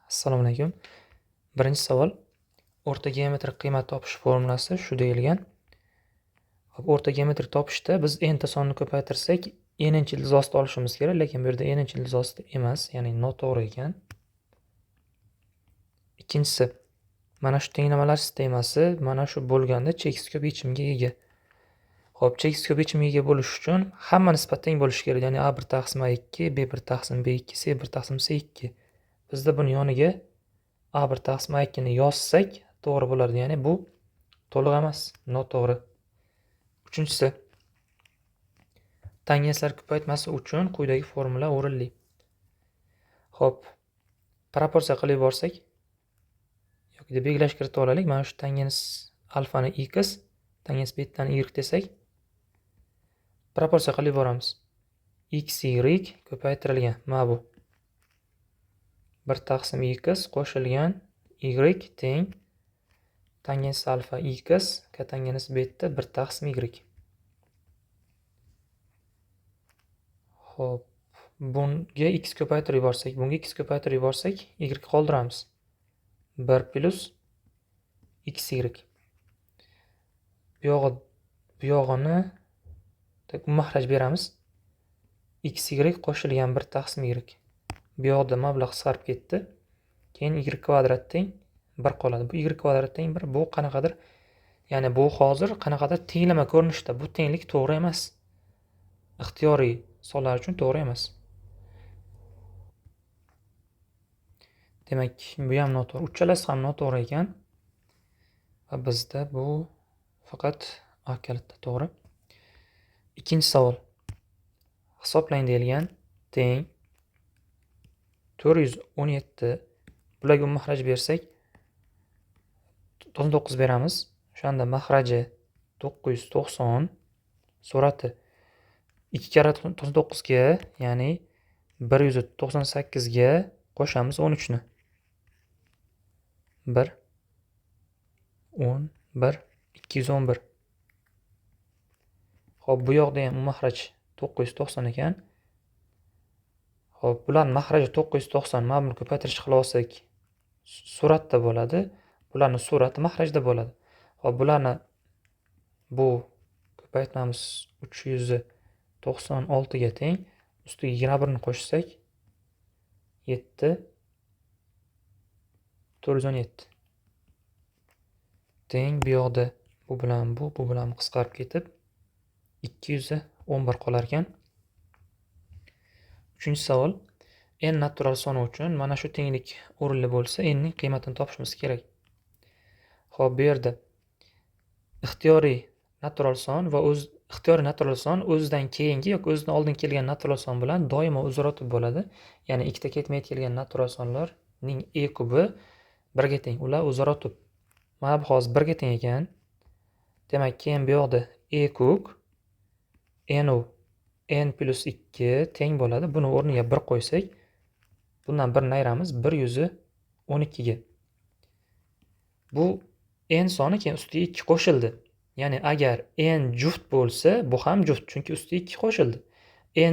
Assalomu alaykum. Birinchi savol. O'rta geometrik qiymat topish formulasi shu deyilgan. Xo'p, o'rta geometrik topishda biz n ta sonni ko'paytirsak, n-inchi ildiz osti olishimiz kerak, lekin bu yerda n-inchi ildiz osti emas, ya'ni noto'g'ri ekan. Ikkinchisi, mana shu tenglamalar sistemasi mana shu bo'lganda cheksiz ko'p yechimga ega. Xo'p, cheksiz ko'p yechimga ega bo'lish uchun hamma nisbat teng bo'lishi kerak, ya'ni a1 taqsim a2, b1 taqsim b2, c1 taqsim c2. Bizda buni yoniga a1 taqsim a2 ni yozsak to'g'ri bo'lardi, ya'ni bu to'liq emas, noto'g'ri. Uchinchisi, tangenslar ko'paytmasi uchun quyidagi formula o'rinli. Xo'p, proporsiya qilib yuborsak yoki belgilash kiritib olaylik. Mana shu tangens alfani x, tangens betani y desak, proporsiya qilib yuboramiz. X y ko'paytirilgan mana bu 1 taqsim x qo'shilgan y teng tangens alfa x kotangens beta 1 taqsim y. Xo'p, bunga x ko'paytirib yuborsak, bunga x ko'paytirib yuborsak, y qoldiramiz. 1 plus x y. Bu yog'ini mahraj beramiz. X y qo'shilgan 1 taqsim y. Bu yoqda mablag' qisqarib ketdi. Keyin y kvadrat teng 1 qoladi. Bu y kvadrat teng 1, bu qanaqadir, ya'ni bu hozir qanaqadir tenglama ko'rinishda. Bu tenglik to'g'ri emas. Ixtiyoriy sonlar uchun to'g'ri emas. Demak, bu ham noto'g'ri. Uchalasi ham noto'g'ri ekan. Va bizda bu faqat A kalitda to'g'ri. Ikkinchi savol. Hisoblang deyilgan teng 417. Bularga mahraj bersak 99 beramiz. O'shanda mahraji 990, surati 2 karra 99 ga, ya'ni 198 ga qo'shamiz 13 ni. 1 10 1 211. Xo'p, bu yoqda ham mahraj 990 ekan. Xo'p, bularning mahraji 990, mana buni ko'paytirish qilib olsak suratda bo'ladi. Bularning surati mahrajda bo'ladi. Xo'p, bularni bu ko'paytmamiz 396 ga teng. Ustiga 21 ni qo'shsak 7 417 teng. Bu yoqda bu bilan bu, bu bilan qisqarib ketib 211 qolar ekan. Uchinchi savol. N natural soni uchun mana shu tenglik o'rinli bo'lsa, n ning qiymatini topishimiz kerak. Xo'p, bu yerda ixtiyoriy natural son va o'z ixtiyoriy natural son o'zidan keyingi yoki o'zidan oldin kelgan natural son bilan doimo o'zaro tub bo'ladi. Ya'ni ikkita ketma-ket kelgan natural sonlarning e kubi 1 ga teng. Ular o'zaro tub. Mana bu hozir 1 ga teng ekan. Demak, keyin bu yoqda e kub n u n plus 2 teng bo'ladi. Buni o'rniga 1 qo'ysak, bundan 1 ni ayiramiz 112 ga. Bu n soni keyin ustiga 2 qo'shildi. Ya'ni agar n juft bo'lsa, bu ham juft, chunki ustiga 2 qo'shildi.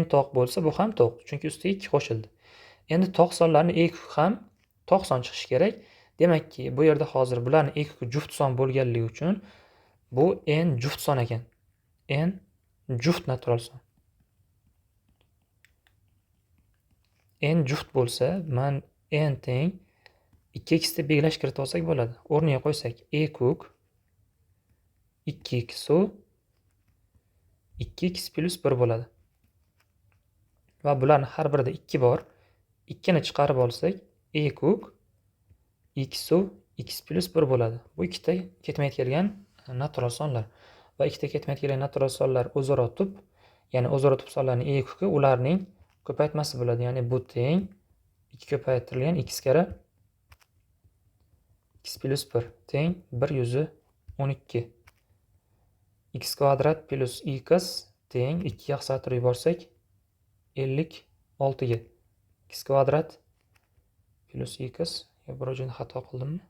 N toq bo'lsa, bu ham to'q, chunki ustiga 2 qo'shildi. Endi toq sonlarni e kub ham toq son chiqishi kerak. Demakki, bu yerda hozir bularning e kubi juft son bo'lganligi uchun bu n juft son ekan. N juft natural son. N juft bo'lsa, man n teng 2x deb belgilash kiritib olsak bo'ladi. O'rniga qo'ysak e kub 2x u 2x plus 1 bo'ladi. Va bularning har birida 2 bor. 2 ni chiqarib olsak e kub x u x plus 1 bo'ladi. Bu ikkita ketma-ket kelgan natural sonlar. Va ikkita ketma-ket kelgan natural sonlar o'zaro tub, ya'ni o'zaro tub sonlarning e kubi ularning ko'paytmasi bo'ladi. Ya'ni bu teng 2 ko'paytirilgan x karra x plus 1 teng 112. X kvadrat plus x teng 2 ga qisqartirib yuborsak 56 ga. X kvadrat plus x, yo biror joyda xato qildimmi?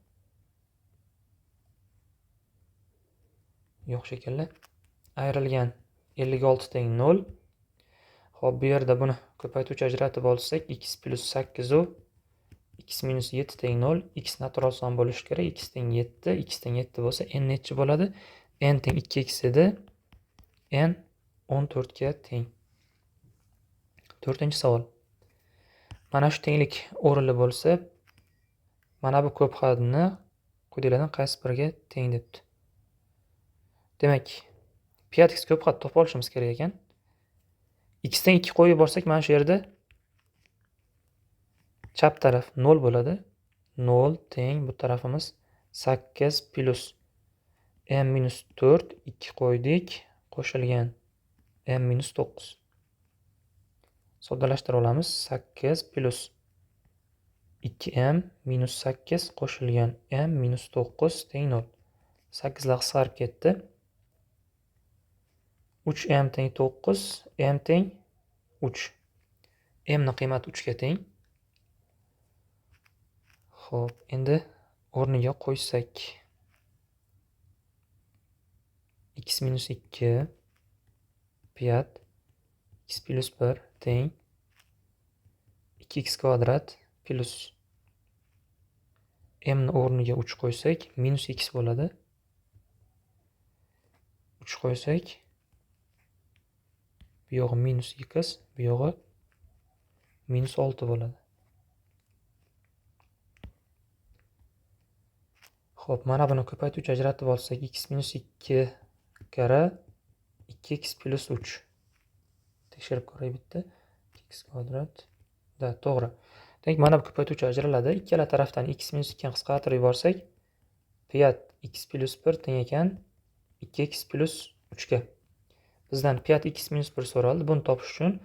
Yo'q shekilli. Ayrilgan 56 teng 0. Xo'p, bu yerda buni ko'paytuvchi ajratib olsak x plus 8 u X minus 7 teng 0. X natural son bo'lishi kerak. X teng 7. X teng 7 bo'lsa n nechi bo'ladi? N teng 2x edi. N 14 ga teng. 4-savol. Mana shu tenglik o'rinli bo'lsa, mana bu ko'p hadni quyidagilardan qaysi biriga teng debdi. Demak, 5x ko'p had topib olishimiz kerak ekan. X teng 2 qo'yib borsak, mana shu yerda chap taraf 0 bo'ladi. 0 teng bu tarafimiz 8 plus m minus 4, 2 qo'ydik, qo'shilgan m minus 9. Soddalashtirib olamiz. 8 plus 2m minus 8 qo'shilgan m minus 9 teng 0. 8 lar qisqarib ketdi. 3m teng 9, m teng 3. M ni qiymati 3 ga teng. Xo'p, endi o'rniga qo'ysak x minus 2 5 x plus 1 teng 2x kvadrat plus m ni o'rniga 3 qo'ysak minus x bo'ladi. 3 qo'ysak bu yog'i minus x, bu yog'i minus 6 bo'ladi. Xo'p, mana buni ko'paytuvchi ajratib olsak x minus 2 karra 2x plus 3. Tekshirib ko'ray bitta. 2x kvadrat. Da, to'g'ri. Demak, mana bu ko'paytuvchi ajraladi. Ikkala tarafdan x minus 2 ni qisqartirib yuborsak, 5x plus 1 teng ekan 2x plus 3 ga. Bizdan 5x minus 1 so'raldi. Buni topish uchun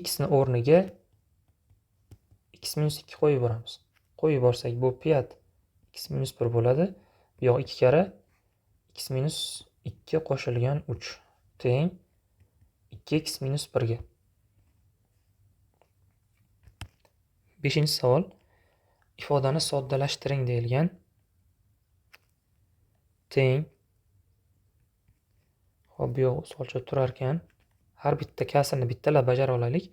x ni o'rniga x minus 2 qo'yib yuboramiz. Qo'yib yuborsak, bu 5x minus 1 bo'ladi. Bu yoq 2 karra x minus 2 qo'shilgan 3 teng 2x minus 1 ga. 5-savol. Ifodani soddalashtiring deyilgan. Teng. Xo'p, bu yoq usulcha turar ekan. Har bitta kasrni bittalab bajarib olaylik.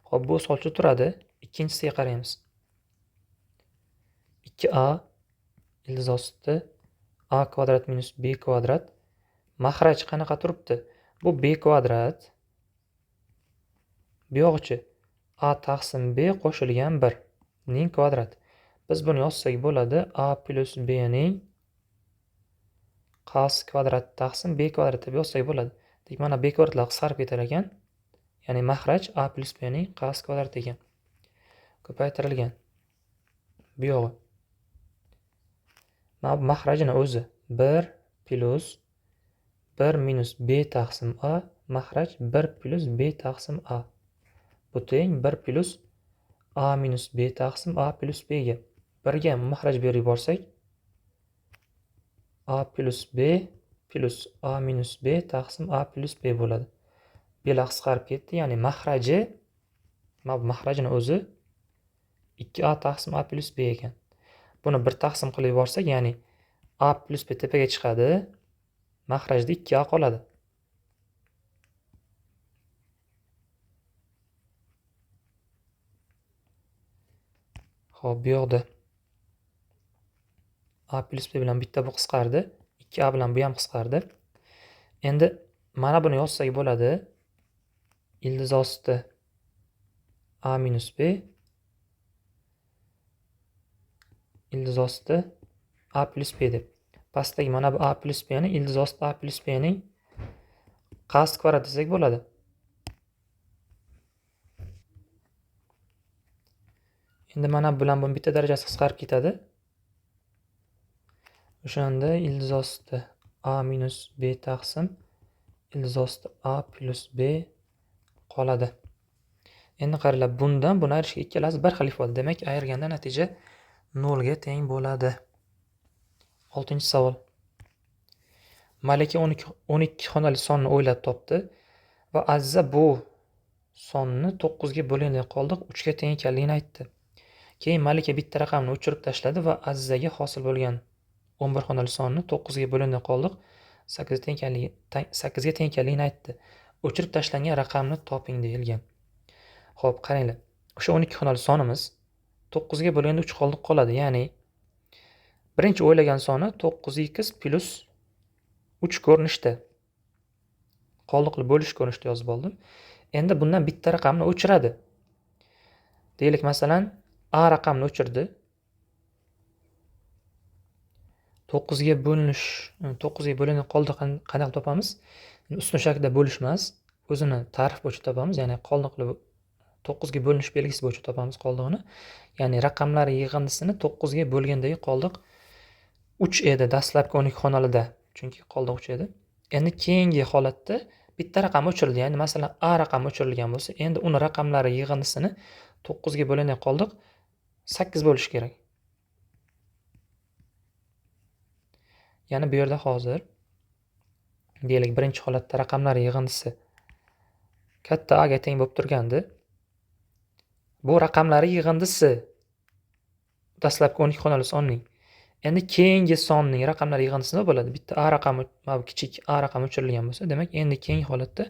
Xo'p, bu usulcha turadi. Ikkinchisiga qaraymiz. 2a ildiz osti a kvadrat minus b kvadrat. Mahraj qanaqa turibdi? Bu b kvadrat. Bu yog'ichi a taqsim b qo'shilgan 1 ning kvadrat. Biz buni yozsak bo'ladi. A plus b ning qas kvadrat taqsim b kvadrat deb yozsak bo'ladi. Demak, mana b kvadratlar qisqarib ketar ekan. Ya'ni mahraj a plus b ning qas kvadrat ekan. Ko'paytirilgan. Bu yog'i. Mana bu mahrajini o'zi 1 plus 1 minus b taqsim a, mahraj 1 plus b taqsim a. Bu teng 1 plus a minus b taqsim a plus b ga. 1 ga mahraj berib yuborsak a plus b plus a minus b taqsim a plus b bo'ladi. B'lar qisqarib ketdi, ya'ni mahraji, mana bu mahrajini o'zi 2a taqsim a plus b ekan. Buni 1 taqsim qilib yuborsak, ya'ni a plus b tepaga chiqadi, mahrajda 2a qoladi. Xo'p, bu yoqda a plus b bilan bitta bu qisqardi, 2a bilan bu ham qisqardi. Endi mana buni yozsak bo'ladi. Ildiz osti a minus b ildiz osti a plus b deb. Pastdagi mana bu a plus b ni ildiz osti a plus b ning qas kvadrat desak bo'ladi. Endi mana bu bilan buni bitta darajasi qisqarib ketadi. O'shanda ildiz osti a minus b taqsim ildiz osti a plus b qoladi. Endi qaranglar, bundan buni ayirishga ikkalasi bir xil ifoda. Demak, ayirganda natija 0 ga teng bo'ladi. 6-savol. Malika 12 xonali sonni o'ylab topdi va Aziza bu sonni 9 ga bo'lgandan qoldiq 3 ga teng ekanligini aytdi. Keyin Malika bitta raqamni o'chirib tashladi va Azizaga hosil bo'lgan 11 xonali sonni 9 ga bo'lgandan qoldiq 8 ga teng ekanligini aytdi. O'chirib tashlangan raqamni toping deyilgan. Xo'p, qaranglar. O'sha 12 xonali sonimiz 9 ga bo'lganda 3 qoldiq qoladi. Ya'ni birinchi o'ylagan soni 9x plus 3 ko'rinishda. Qoldiqli bo'lish ko'rinishida yozib oldim. Endi bundan bitta raqamni o'chiradi. Deylik, masalan, A raqamni o'chirdi. 9 ga bo'linish, 9 ga bo'lingan qoldiq qanday qilib topamiz? Ustun shaklda bo'lish emas, o'zini ta'rif bo'yicha topamiz, ya'ni qoldiqli 9 ga bo'linish belgisi bo'yicha topamiz qoldig'ini. Ya'ni raqamlar yig'indisini 9 ga bo'lgandagi qoldiq 3 edi dastlabki 12 xonalida, chunki qoldiq 3 edi. Endi keyingi holatda bitta raqam o'chirildi, ya'ni masalan A raqami o'chirilgan bo'lsa, endi uni raqamlari yig'indisini 9 ga bo'lgan qoldiq 8 bo'lishi kerak. Ya'ni bu yerda hozir deylik birinchi holatda raqamlar yig'indisi katta A ga teng bo'lib turgandi. Bu raqamlari yig'indisi dastlabki 12 xonali sonning. Endi keyingi sonning raqamlar yig'indisi nima bo'ladi? Bitta A raqami, mana bu kichik A raqami o'chirilgan bo'lsa, demak endi keyingi holatda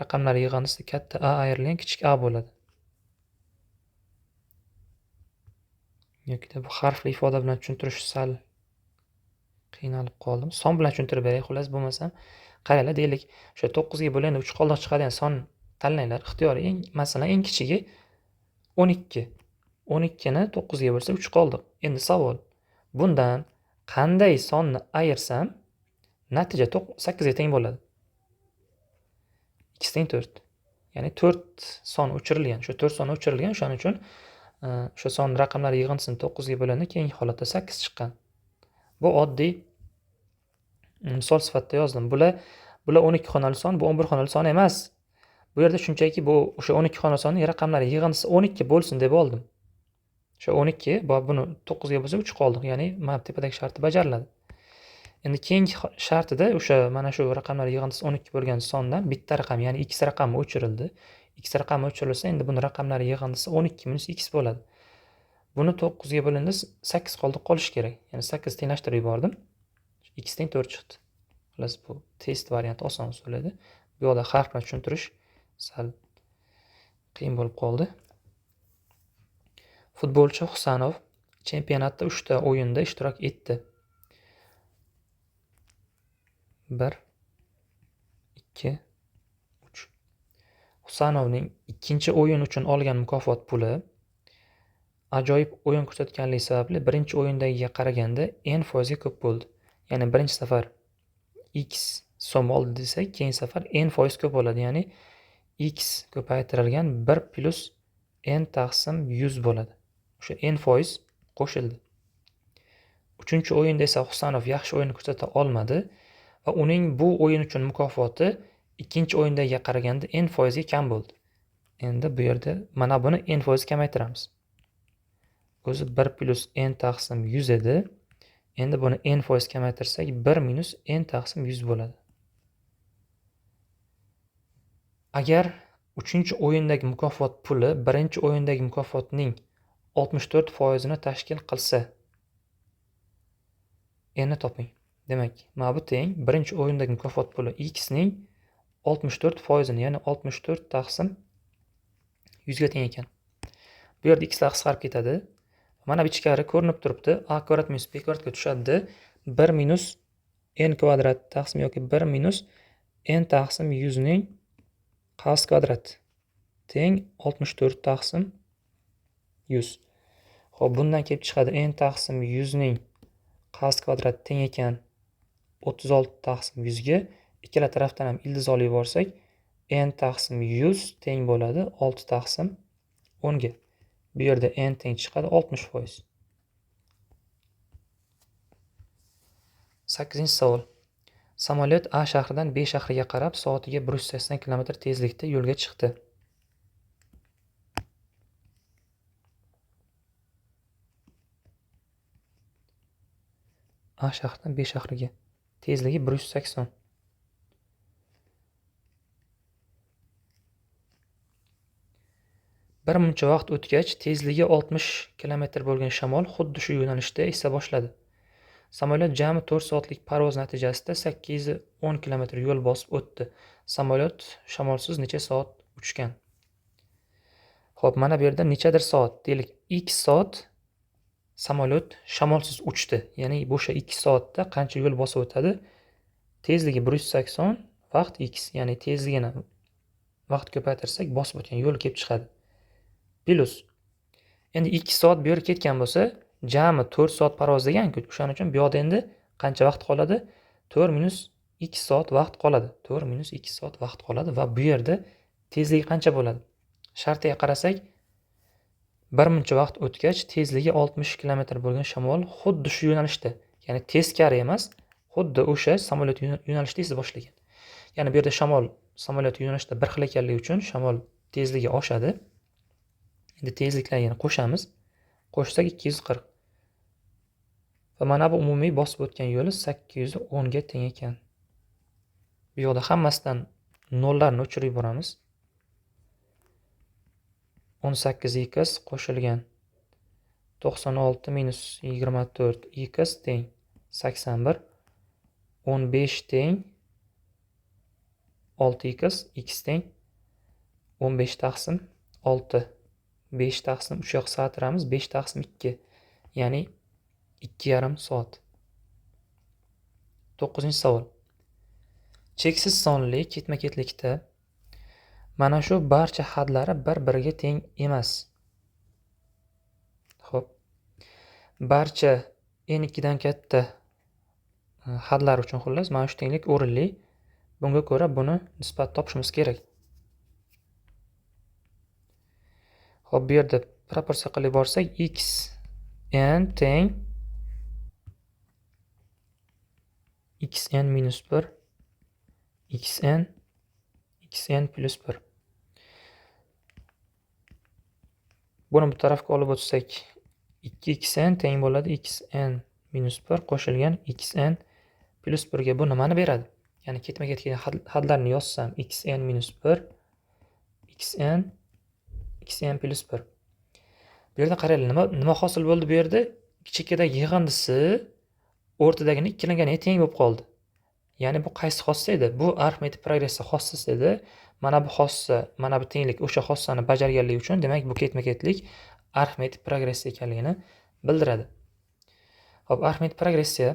raqamlar yig'indisi katta A ayrilgan kichik A bo'ladi. Yoki bu harfli ifoda bilan tushuntirish sal qiynalib qoldim. Son bilan tushuntirib beray, xullas bo'lmasam qaranglar, deylik, o'sha 9 ga bo'lganda 3 qoldiq chiqadigan son tanlanglar. Ixtiyoriy, masalan, eng kichigi 12. 12 ni 9 ga bo'lsa 3 qoldiq. Endi savol. Bundan qanday sonni ayirsam natija 8 ga teng bo'ladi? X teng 4. Ya'ni 4 son o'chirilgan. O'sha 4 son o'chirilgan, o'shaning uchun o'sha son raqamlar yig'indisini 9 ga bo'lganda keyingi holatda 8 chiqqan. Bu oddiy misol sifatida yozdim. Bular 12 xonali son, bu 11 xonali son emas. Bu yerda shunchaki bu o'sha 12 xonali sonning raqamlari yig'indisi 12 bo'lsin deb oldim. O'sha 12, buni 9 ga bo'lsa 3 qoldiq, ya'ni mana tepadagi sharti bajariladi. Endi keyingi shartida o'sha mana shu raqamlar yig'indisi 12 bo'lgan sondan bitta raqam, ya'ni x raqami o'chirildi. X raqami o'chirilsa, endi buni raqamlari yig'indisi 12 minus x bo'ladi. Buni 9 ga bo'lganda 8 qoldiq qolishi kerak. Ya'ni 8 tenglashtirib yubordim. X teng 4 chiqdi. Xullas bu test varianti oson usul edi. Bu yoqda harf bilan tushuntirish sal qiyin bo'lib qoldi. Futbolchi Husanov chempionatda 3 ta o'yinda ishtirok etdi. 1, 2, 3. Husanovning ikkinchi o'yin uchun olgan mukofot puli ajoyib o'yin ko'rsatganligi sababli birinchi o'yindagiga qaraganda n foizga ko'p bo'ldi. Ya'ni birinchi safar x so'm oldi desak, keyingi safar n foiz ko'p bo'ladi. Ya'ni x ko'paytirilgan 1 plus n taqsim 100 bo'ladi. O'sha n foiz qo'shildi. Uchinchi o'yinda esa Husanov yaxshi o'yin ko'rsata olmadi va uning bu o'yin uchun mukofoti ikkinchi o'yindagiga qaraganda n foizga kam bo'ldi. Endi bu yerda mana buni n foiz kamaytiramiz. O'zi 1 plus n taqsim 100 edi. Endi buni n foiz kamaytirsak 1 minus n taqsim 100 bo'ladi. Agar uchinchi o'yindagi mukofot puli birinchi o'yindagi mukofotning 64% tashkil qilsa, n ni toping. Demak, mana bu teng birinchi o'yindagi mukofot puli x ning 64%, ya'ni 64 taqsim 100 ga teng ekan. Bu yerda x lar qisqarib ketadi. Mana bu ichkari ko'rinib turibdi. A kvadrat minus b kvadratga tushadi. 1 minus n kvadrat taqsim yoki 1 minus n taqsim 100 ning qavs kvadrat teng 64 taqsim 100. Xo'p, bundan kelib chiqadi n taqsim 100 ning qavs kvadrat teng ekan 36 taqsim 100 ga. Ikkala tarafdan ham ildiz olib yuborsak, n taqsim 100 teng bo'ladi 6 taqsim 10 ga. Bu yerda n teng chiqadi 60%. 8-savol. Samolyot A shahridan B shahriga qarab soatiga 180 kilometr tezlikda yo'lga chiqdi. A shahridan B shahriga tezligi 180. Bir muncha vaqt o'tgach, tezligi 60 kilometr bo'lgan shamol xuddi shu yo'nalishda esa boshladi. Samolyot jami 4 soatlik parvoz natijasida 810 kilometr yo'l bosib o'tdi. Samolyot shamolsiz necha soat uchgan? Xo'p, mana bu yerda nechadir soat, deylik, x soat samolyot shamolsiz uchdi. Ya'ni bo'sha 2 soatda qancha yo'l bosib o'tadi? Tezligi 180, vaqt x, ya'ni tezligini vaqt ko'paytirsak bosib o'tgan yo'l kelib chiqadi. Plus endi 2 soat bu yerga ketgan bo'lsa, jami 4 soat parvoz degan-ku. O'shaning uchun bu yoqda endi qancha vaqt qoladi? 4 minus 2 soat vaqt qoladi. 4 minus 2 soat vaqt qoladi va bu yerda tezligi qancha bo'ladi? Shartiga qarasak, bir muncha vaqt o'tgach tezligi 60 km bo'lgan shamol xuddi shu yo'nalishda, ya'ni teskari emas, xuddi o'sha samolyot yo'nalishida esa boshlagan. Ya'ni bu yerda shamol samolyot yo'nalishida bir xil ekanligi uchun shamol tezligi oshadi. Endi tezliklarni qo'shamiz. Qo'shsak 240. Va mana bu umumiy bosib o'tgan yo'li 810 ga teng ekan. Bu yoqda hammasidan nollarni o'chirib yuboramiz. 18x qo'shilgan 96 minus 24x teng 81, 15 teng 6x, x teng 15 taqsim 6, 5 taqsim 3 ga qisqartiramiz, 5 taqsim 2, ya'ni 2,5 soat. 9-savol. Cheksiz sonli ketma-ketlikda mana shu barcha hadlari bir-biriga teng emas. Xo'p. Barcha n2 dan katta hadlar uchun xullas mana shu tenglik o'rinli. Bunga ko'ra buni nisbat topishimiz kerak. Xo'p, bu yerda proporsiya qilib borsak, x n teng xn minus 1 xn xn plus 1. Buni bu tarafga olib o'tsak, 2xn teng bo'ladi xn minus 1 qo'shilgan xn plus 1 ga. Bu nimani beradi? Ya'ni ketma-ket hadlarni yozsam xn minus 1 xn xn plus 1. Bu yerda qaranglar, nima hosil bo'ldi bu yerda? Chekkadagi yig'indisi o'rtadagini ikkilanganiga teng bo'lib qoldi. Ya'ni bu qaysi xossa edi? Bu arifmetik progressiya xossasi edi. Mana bu xossa, mana bu tenglik o'sha xossani bajarganligi uchun, demak bu ketma-ketlik arifmetik progressiya ekanligini bildiradi. Xo'p, arifmetik progressiya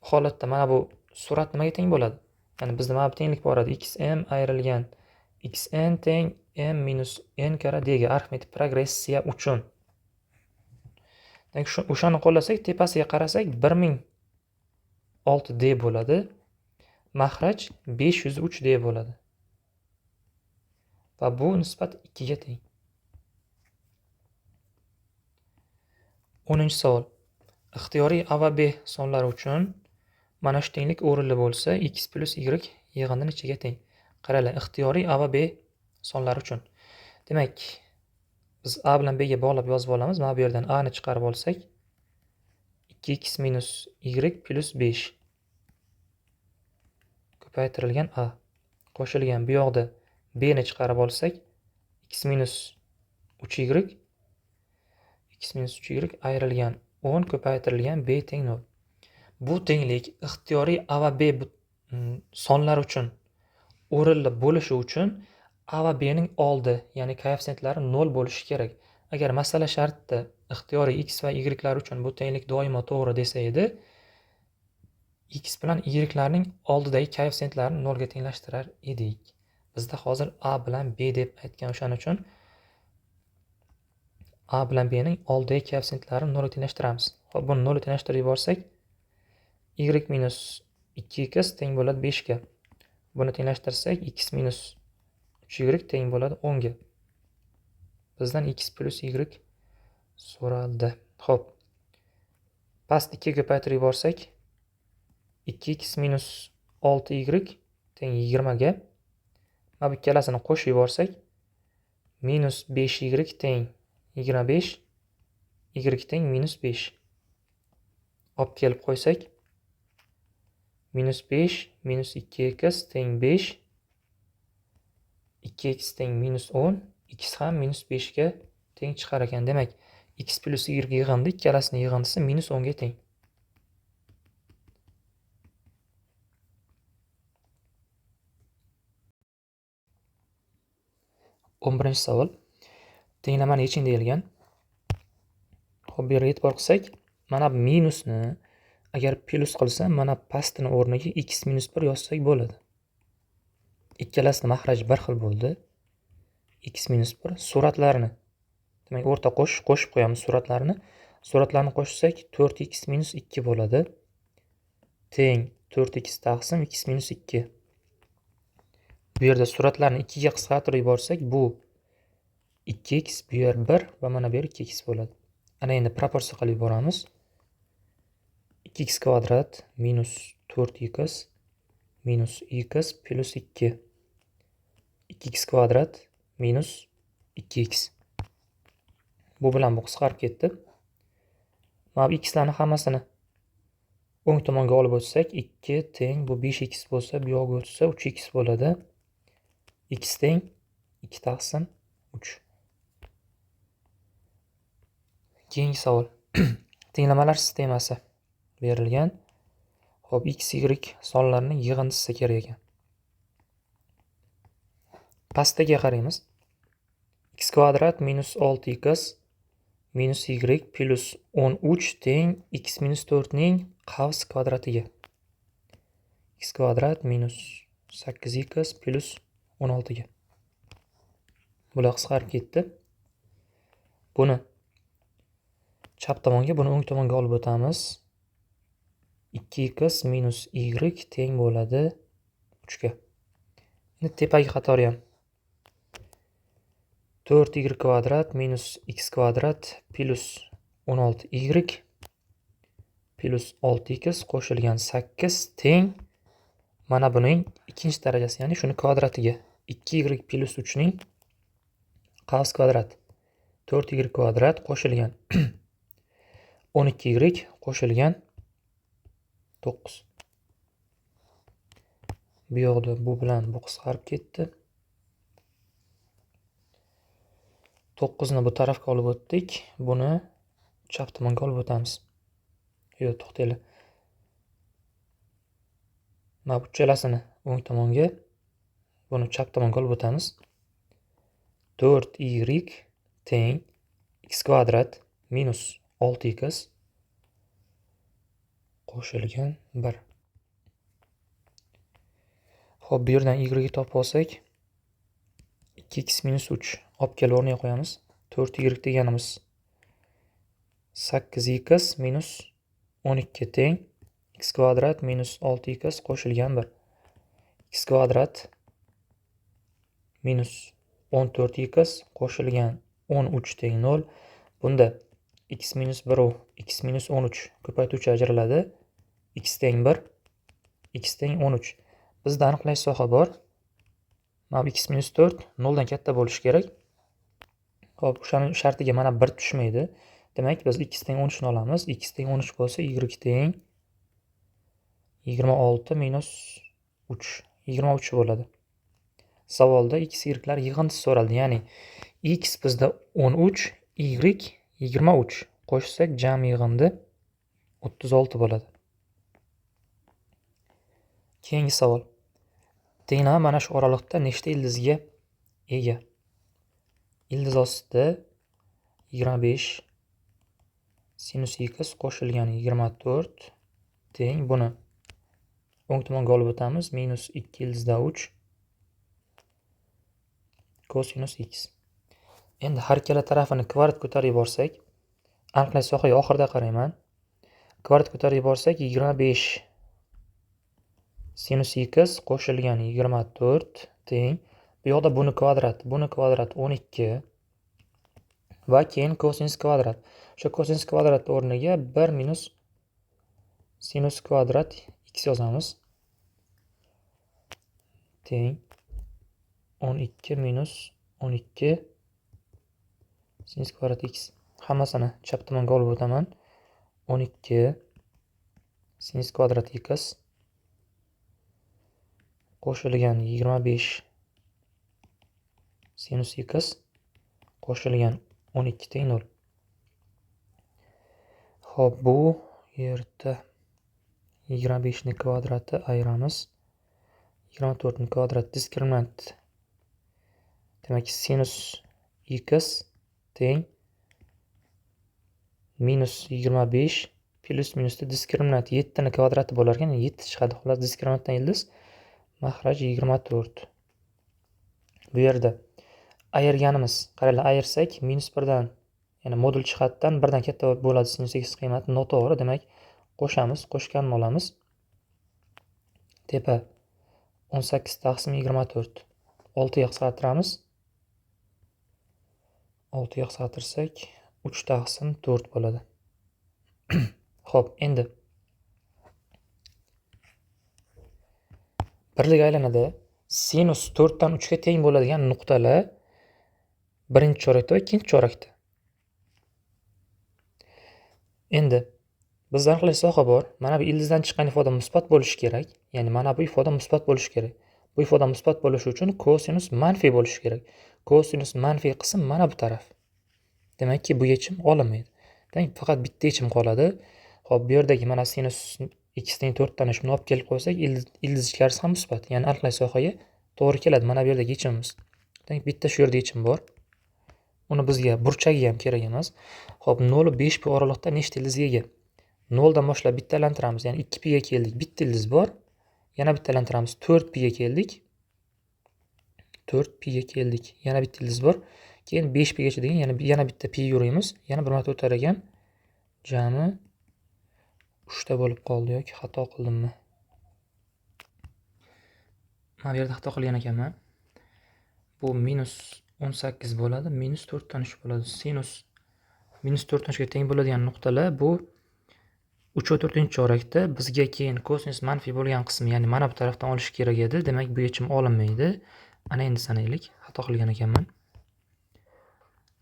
holatda mana bu surat nimaga teng bo'ladi? Ya'ni bizda mana bu tenglik bor edi. Xm ayrilgan xn teng m minus n karra d ga arifmetik progressiya uchun. Demak, o'shani qo'llasak, tepasiga qarasak 1006 d bo'ladi. Mahraj 503 d bo'ladi. Va bu nisbat 2 ga teng. 10-savol. Ixtiyoriy a va b sonlari uchun mana shu tenglik o'rinli bo'lsa, x plus y yig'indi nechaga teng? Qaranglar, ixtiyoriy a va b sonlari uchun. Demak, biz a bilan b ga bog'lab yozib olamiz. Mana bu yerdan a ni chiqarib olsak, 2x minus y plus 5 ko'paytirilgan a qo'shilgan bu yoqda b ni chiqarib olsak, x minus 3y x minus 3y ayrilgan 10 ko'paytirilgan b teng 0. Bu tenglik ixtiyoriy a va b sonlar uchun o'rinli bo'lishi uchun a va b ning oldi, ya'ni koeffisiyentlari 0 bo'lishi kerak. Agar masala shartda ixtiyoriy x va y lar uchun bu tenglik doimo to'g'ri desa edi, x bilan y larning oldidagi koeffisientlarini 0 ga tenglashtirar edik. Bizda hozir a bilan b deb aytgan, o'shaning uchun a bilan b ning oldidagi koeffisientlarini 0 ga tenglashtiramiz. Xo'p, buni 0 ga tenglashtirib yuborsak, y minus 2x teng bo'ladi 5 ga. Buni tenglashtirsak, x minus 3y teng bo'ladi 10 ga. Bizdan x plus y so'raldi. Xo'p. Past 2 ko'paytirib yuborsak, 2x minus 6y teng 20 ga. Mana bu ikkalasini qo'shib yuborsak, minus 5y teng 25, y teng minus 5. Olib kelib qo'ysak, minus 5 minus 2x teng 5, 2x teng minus 10, x ham minus 5 ga teng chiqar ekan. Demak, x plus y yig'indi, ikkalasining yig'indisi minus 10 ga teng. 11-savol. Tenglamani yeching deyilgan. Xo'p, bu yerga e'tibor qilsak, mana bu minusni agar plyus qilsam, mana pastini o'rniga x minus 1 yozsak bo'ladi. Ikkalasini mahraji bir xil bo'ldi. X minus 1 suratlarini, demak, o'rta qo'shib qo'yamiz suratlarini. Suratlarni qo'shsak 4x minus 2 bo'ladi. Teng 4x taqsim x minus 2. Bu yerda suratlarni 2 ga qisqartirib yuborsak, bu 2x, bu yer 1 va mana bu yer 2x bo'ladi. Ana endi proporsiya qilib yuboramiz. 2x kvadrat minus 4x minus x plus 2. 2x kvadrat minus 2x. Bu bilan bu qisqarib ketdi. Mana bu xlarni hammasini o'ng tomonga olib o'tsak, 2 teng bu 5x bo'lsa, bu yoqqa o'tsa 3x bo'ladi. X teng 2 taqsim 3. Keyingi savol. Tenglamalar sistemasi berilgan. Xo'p, x, y sonlarining yig'indisi kerak ekan. Pastdagiga qaraymiz. X kvadrat minus 6x minus y plus 13 teng x minus 4 ning qavs kvadratiga. X kvadrat minus 8x plus 16 ga. Bular qisqarib ketdi. Buni chap tomonga, buni o'ng tomonga olib o'tamiz. 2x minus y teng bo'ladi 3 ga. Endi tepagi qatori ham 4y kvadrat minus x kvadrat plus 16y plus 6x qo'shilgan 8 teng mana buning ikkinchi darajasi, ya'ni shuni kvadratiga 2y plus 3 ning qavs kvadrat 4y kvadrat qo'shilgan 12y qo'shilgan 9. Bu yoqda bu bilan bu qisqarib ketdi. 9 ni bu tarafga olib o'tdik. Buni chap tomonga olib o'tamiz. Yo'q, to'xtanglar. Mana bu uchalasini o'ng tomonga, buni chap tomonga olib o'tamiz. 4y teng x kvadrat minus 6x qo'shilgan 1. Xo'p, bu yerdan y ni topib olsak, 2x minus 3 olib kelib o'rniga qo'yamiz. 4y deganimiz 8x minus 12 teng x kvadrat minus 6x qo'shilgan 1. X kvadrat minus 14x qo'shilgan 13 teng 0. Bunda x minus 1 u x minus 13 ko'paytuvchi ajraladi. X teng 1, x teng 13. Bizda aniqlash soha bor. Mana bu x minus 4 0 dan katta bo'lishi kerak. Xo'p, o'shaning shartiga mana 1 tushmaydi. Demak, biz x teng 13 ni olamiz. X teng 13 bo'lsa, y teng 26 minus 3, 23 bo'ladi. Savolda x, y lar yig'indisi so'raldi. Ya'ni x bizda 13, y 23 qo'shsak jami yig'indi 36 bo'ladi. Keyingi savol. Tenglama mana shu oraliqda nechta ildizga ega? Ildiz ostida 25 sinus x qo'shilgan 24 teng buni o'ng tomonga olib o'tamiz minus 2 ildizda 3 kosinus x. Endi har ikkala tarafini kvadrat ko'tarib yuborsak, aniqlash sohaga oxirida qarayman. Kvadrat ko'tarib yuborsak 25 sinus x qo'shilgan 24 teng bu yoqda buni kvadrat 12 va keyin kosinus kvadrat. O'sha kosinus kvadrat o'rniga 1 minus sinus kvadrat x yozamiz. Teng 12 minus 12 sinus kvadrat x. Hammasini chap tomonga olib o'taman. 12 sinus kvadrat x qo'shilgan 25 sinus x qo'shilgan 12 teng 0. Xo'p, bu yerda 25 ni kvadrati ayiramiz. 24 ni kvadrat diskriminant. Demak, sinus x teng Minus 25 plus minusda diskriminant 7 ni kvadrati bo'lar ekan, 7 chiqadi. Xullas diskriminantdan ildiz mahraj 24. Bu yerda ayirganimiz, qaranglar, ayirsak minus 1 dan, ya'ni modul jihatdan 1 dan katta bo'ladi sinus x qiymati noto'g'ri, demak qo'shamiz, qo'shganini olamiz. Tepa 18 taqsim 24. 6 ga qisqartiramiz. 6 ga qisqartirsak 3 taqsim 4 bo'ladi. Xo'p, endi birlik aylanada sinus 4 dan 3 ga teng bo'ladigan nuqtalar birinchi chorakda va ikkinchi chorakda. Endi bizda aniqlash soha bor. Mana bu ildizdan chiqqan ifoda musbat bo'lishi kerak. Ya'ni mana bu ifoda musbat bo'lishi kerak. Bu ifoda musbat bo'lishi uchun kosinus manfiy bo'lishi kerak. Kosinus manfiy qism mana bu taraf. Demakki, bu yechim olinmaydi. Demak, faqat bitta yechim qoladi. Xo'p, bu yerdagi mana sinus x teng 4 dan shuni olib kelib qo'ysak, ildiz ichkarisi ham musbat. Ya'ni aniqlash sohaga to'g'ri keladi mana bu yerdagi yechimimiz. Demak, bitta shu yerda yechim bor. Uni bizga burchagi ham kerak emas. Xo'p, 0 5 pi oraliqda nechta ildizga ega? 0 dan boshlab bitta aylantiramiz. Ya'ni 2 pi ga keldik, bitta ildiz bor. Yana bitta aylantiramiz, 4 pi ga keldik. 4 pi ga keldik. Yana bitta ildiz bor. Keyin 5 pi gacha degan, yana bitta pi yuraymiz. Yana bir marta o'tar ekan. Jami 3 ta bo'lib qoldi yoki xato qildimmi? Mana bu yerda xato qilgan ekanman. Bu minus 18 bo'ladi, minus 4 dan 3 bo'ladi. Sinus minus 4 dan 3 ga teng bo'ladigan nuqtalar bu 3 va 4 chorakda. Bizga keyin kosinus manfiy bo'lgan qismi, ya'ni mana bu tarafdan olish kerak edi. Demak, bu yechim olinmaydi. Ana endi sanaylik. Xato qilgan ekanman.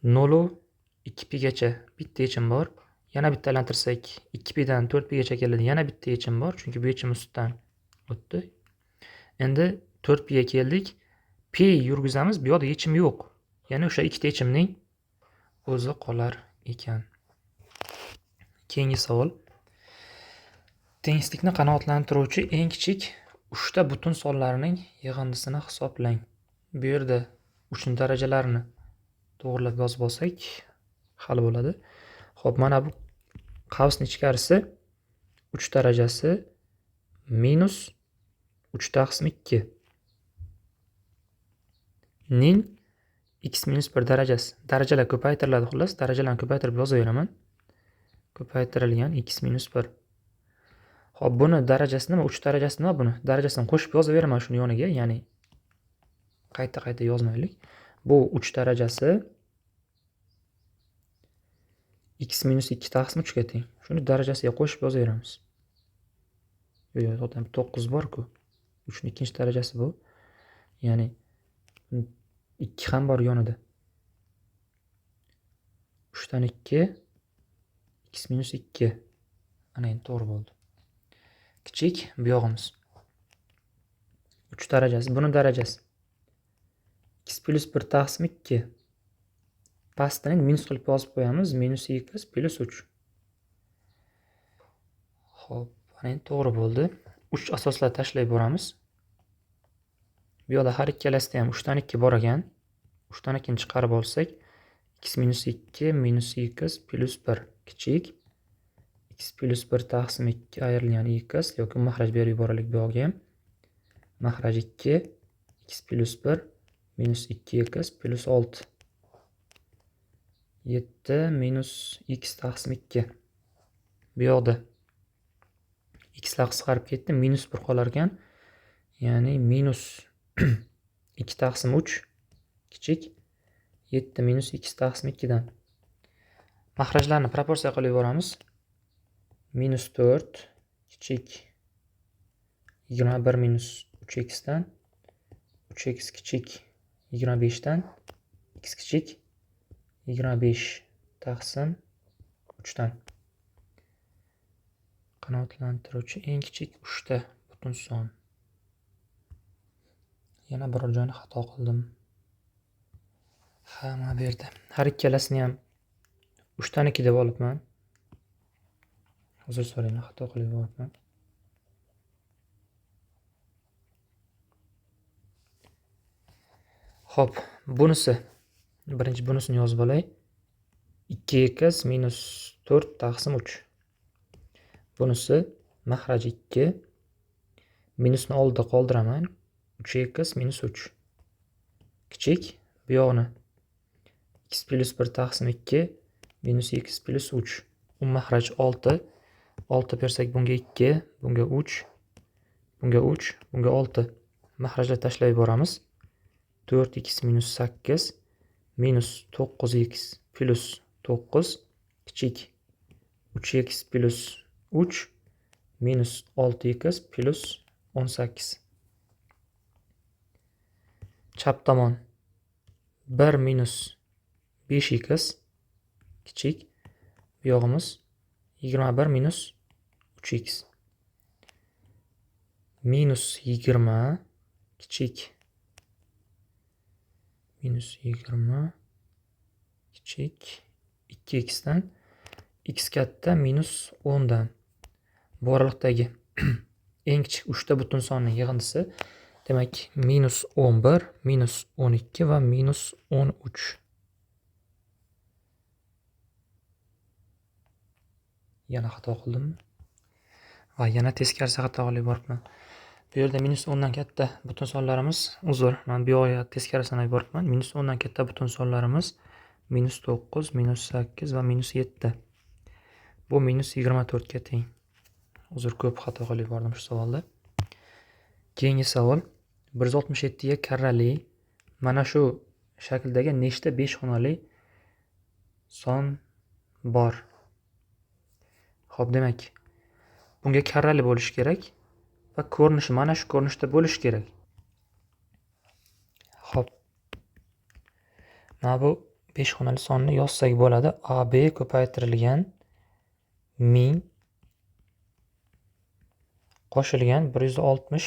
0 2 pi gacha bitta yechim bor. Yana bitta aylantirsak 2 pi dan 4 pi gacha keladi. Yana bitta yechim bor, chunki bu yechim ustidan o'tdi. Endi 4 pi ga keldik. Pi yurgizamiz, bu yoqda yechim yo'q. Ya'ni o'sha ikkita yechimning o'zi qolar ekan. Keyingi savol. Tengsizlikni qanoatlantiruvchi eng kichik 3 ta butun sonlarning yig'indisini hisoblang. Bu yerda 3 ning darajalarini to'g'rilab yozib olsak hal bo'ladi. Xo'p, mana bu qavsning ichkarisi 3 darajasi minus 3 taqsim 2 ning x minus 1 darajasi. Darajalar ko'paytiriladi, xullas, darajalarni ko'paytirib yozaveraman. Ko'paytirilgan x minus 1. Xo'p, buni darajasi nima? 3 darajasi nima buni? Darajasini qo'shib yozaveraman shuni yoniga, ya'ni qayta-qayta yozmaylik. Bu 3 darajasi x minus 2 taqsim 3 ga teng. Shuni darajasiga qo'shib yozaveramiz. Yo'q, to'xtang, 9 bor-ku. 3 ning ikkinchi darajasi bu. Ya'ni 2 ham bor yonida. 3 dan 2 x minus 2. Ana endi to'g'ri bo'ldi. Kichik bu yog'imiz. 3 darajasi, buni darajasi x plus 1 taqsim 2. Pastdan endi minus qilib yozib qo'yamiz. Minus x plus 3. Xo'p, ana endi to'g'ri bo'ldi. 3 asoslar tashlay boramiz. Bu yoqda har ikkalasida ham 3 dan 2 bor ekan. 3 dan 2 ni chiqarib olsak, x minus 2 minus x plus 1 kichik x plus 1 taqsim 2 ayrilgan x yoki mahraj berib yuboraylik bu yoqga ham. Mahraj 2 x plus 1 minus 2x plus 6. 7 minus x taqsim 2. Bu yoqda x lar qisqarib ketdi, minus 1 qolar ekan. Ya'ni minus 2 taqsim 3 kichik 7 minus x taqsim 2 dan. Mahrajlarni proporsiya qilib yuboramiz. Minus 4 kichik 21 minus 3x dan 3x kichik 25 dan x kichik 25 taqsim 3 dan. Qanoatlantiruvchi eng kichik 3 ta butun son. Yana biror joyni xato qildim. Ha, mana bu yerda. Har ikkalasini ham 3 dan 2 deb olibman. Uzr so'rayman, xato qilib yuboribman. Xo'p, bunisi. Birinchi bunisini yozib olay. 2x minus 4 taqsim 3. Bunisi mahraji 2. Minusni oldida qoldiraman. 3x minus 3. Kichik bu yog'ini x plus 1 taqsim 2 minus x plus 3. Un mahraj 6. 6 bersak bunga 2, bunga 3, bunga 3, bunga 6. Mahrajlar tashlab yuboramiz. 4x minus 8 minus 9x plus 9 kichik 3x plus 3 minus 6x plus 18. Chap tomon 1 minus 5x kichik bu yog'imiz 21 minus 3x minus 20 kichik minus 20 kichik 2x dan x katta minus 10 dan. Bu oraliqdagi eng kichik 3 ta butun sonning yig'indisi. Demak, minus 11, minus 12 va minus 13. Yana xato qildimmi? Va yana teskarisi xato qilib yuboribman. Bu yerda minus 10 dan katta butun sonlarimiz, uzr, men bu yoqqa teskari sanab yuboribman. Minus 10 dan katta butun sonlarimiz minus 9, minus 8 va minus 7. Bu minus 24 ga teng. Uzr, ko'p xato qilib yubordim shu savolda. Keyingi savol 167 ga karrali mana shu shakldagi nechta 5 xonali son bor? Xo'p, demak, bunga karrali bo'lishi kerak va ko'rinishi mana shu ko'rinishda bo'lishi kerak. Xo'p. Mana bu 5 xonali sonni yozsak bo'ladi. AB ko'paytirilgan 1000 qo'shilgan 160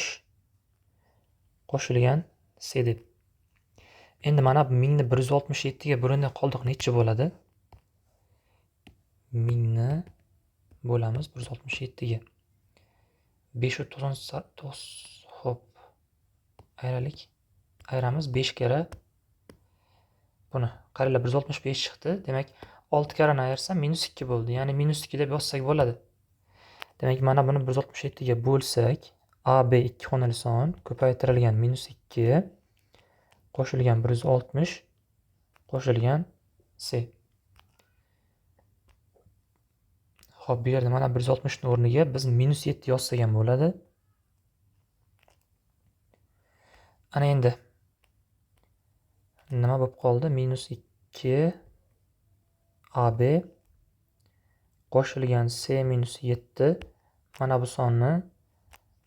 qo'shilgan C deb. Endi mana bu 1000 ni 167 ga bo'lganda qoldiq necha bo'ladi? 1000 ni bo'lamiz 167 ga. 599, xo'p. Ayralik. Ayramiz 5 karra. Buni qaranglar, 165 chiqdi. Demak, 6 karrani ayirsam minus 2 bo'ldi. Ya'ni minus 2 deb yozsak bo'ladi. Demak, mana buni 167 ga bo'lsak, AB 2 xonali son ko'paytirilgan minus 2 qo'shilgan 160 qo'shilgan C. Xo'p, bu yerda mana 160 ning o'rniga biz minus 7 yozsak ham bo'ladi. Ana endi nima bo'lib qoldi? Minus 2 AB qo'shilgan C minus 7. Mana bu sonni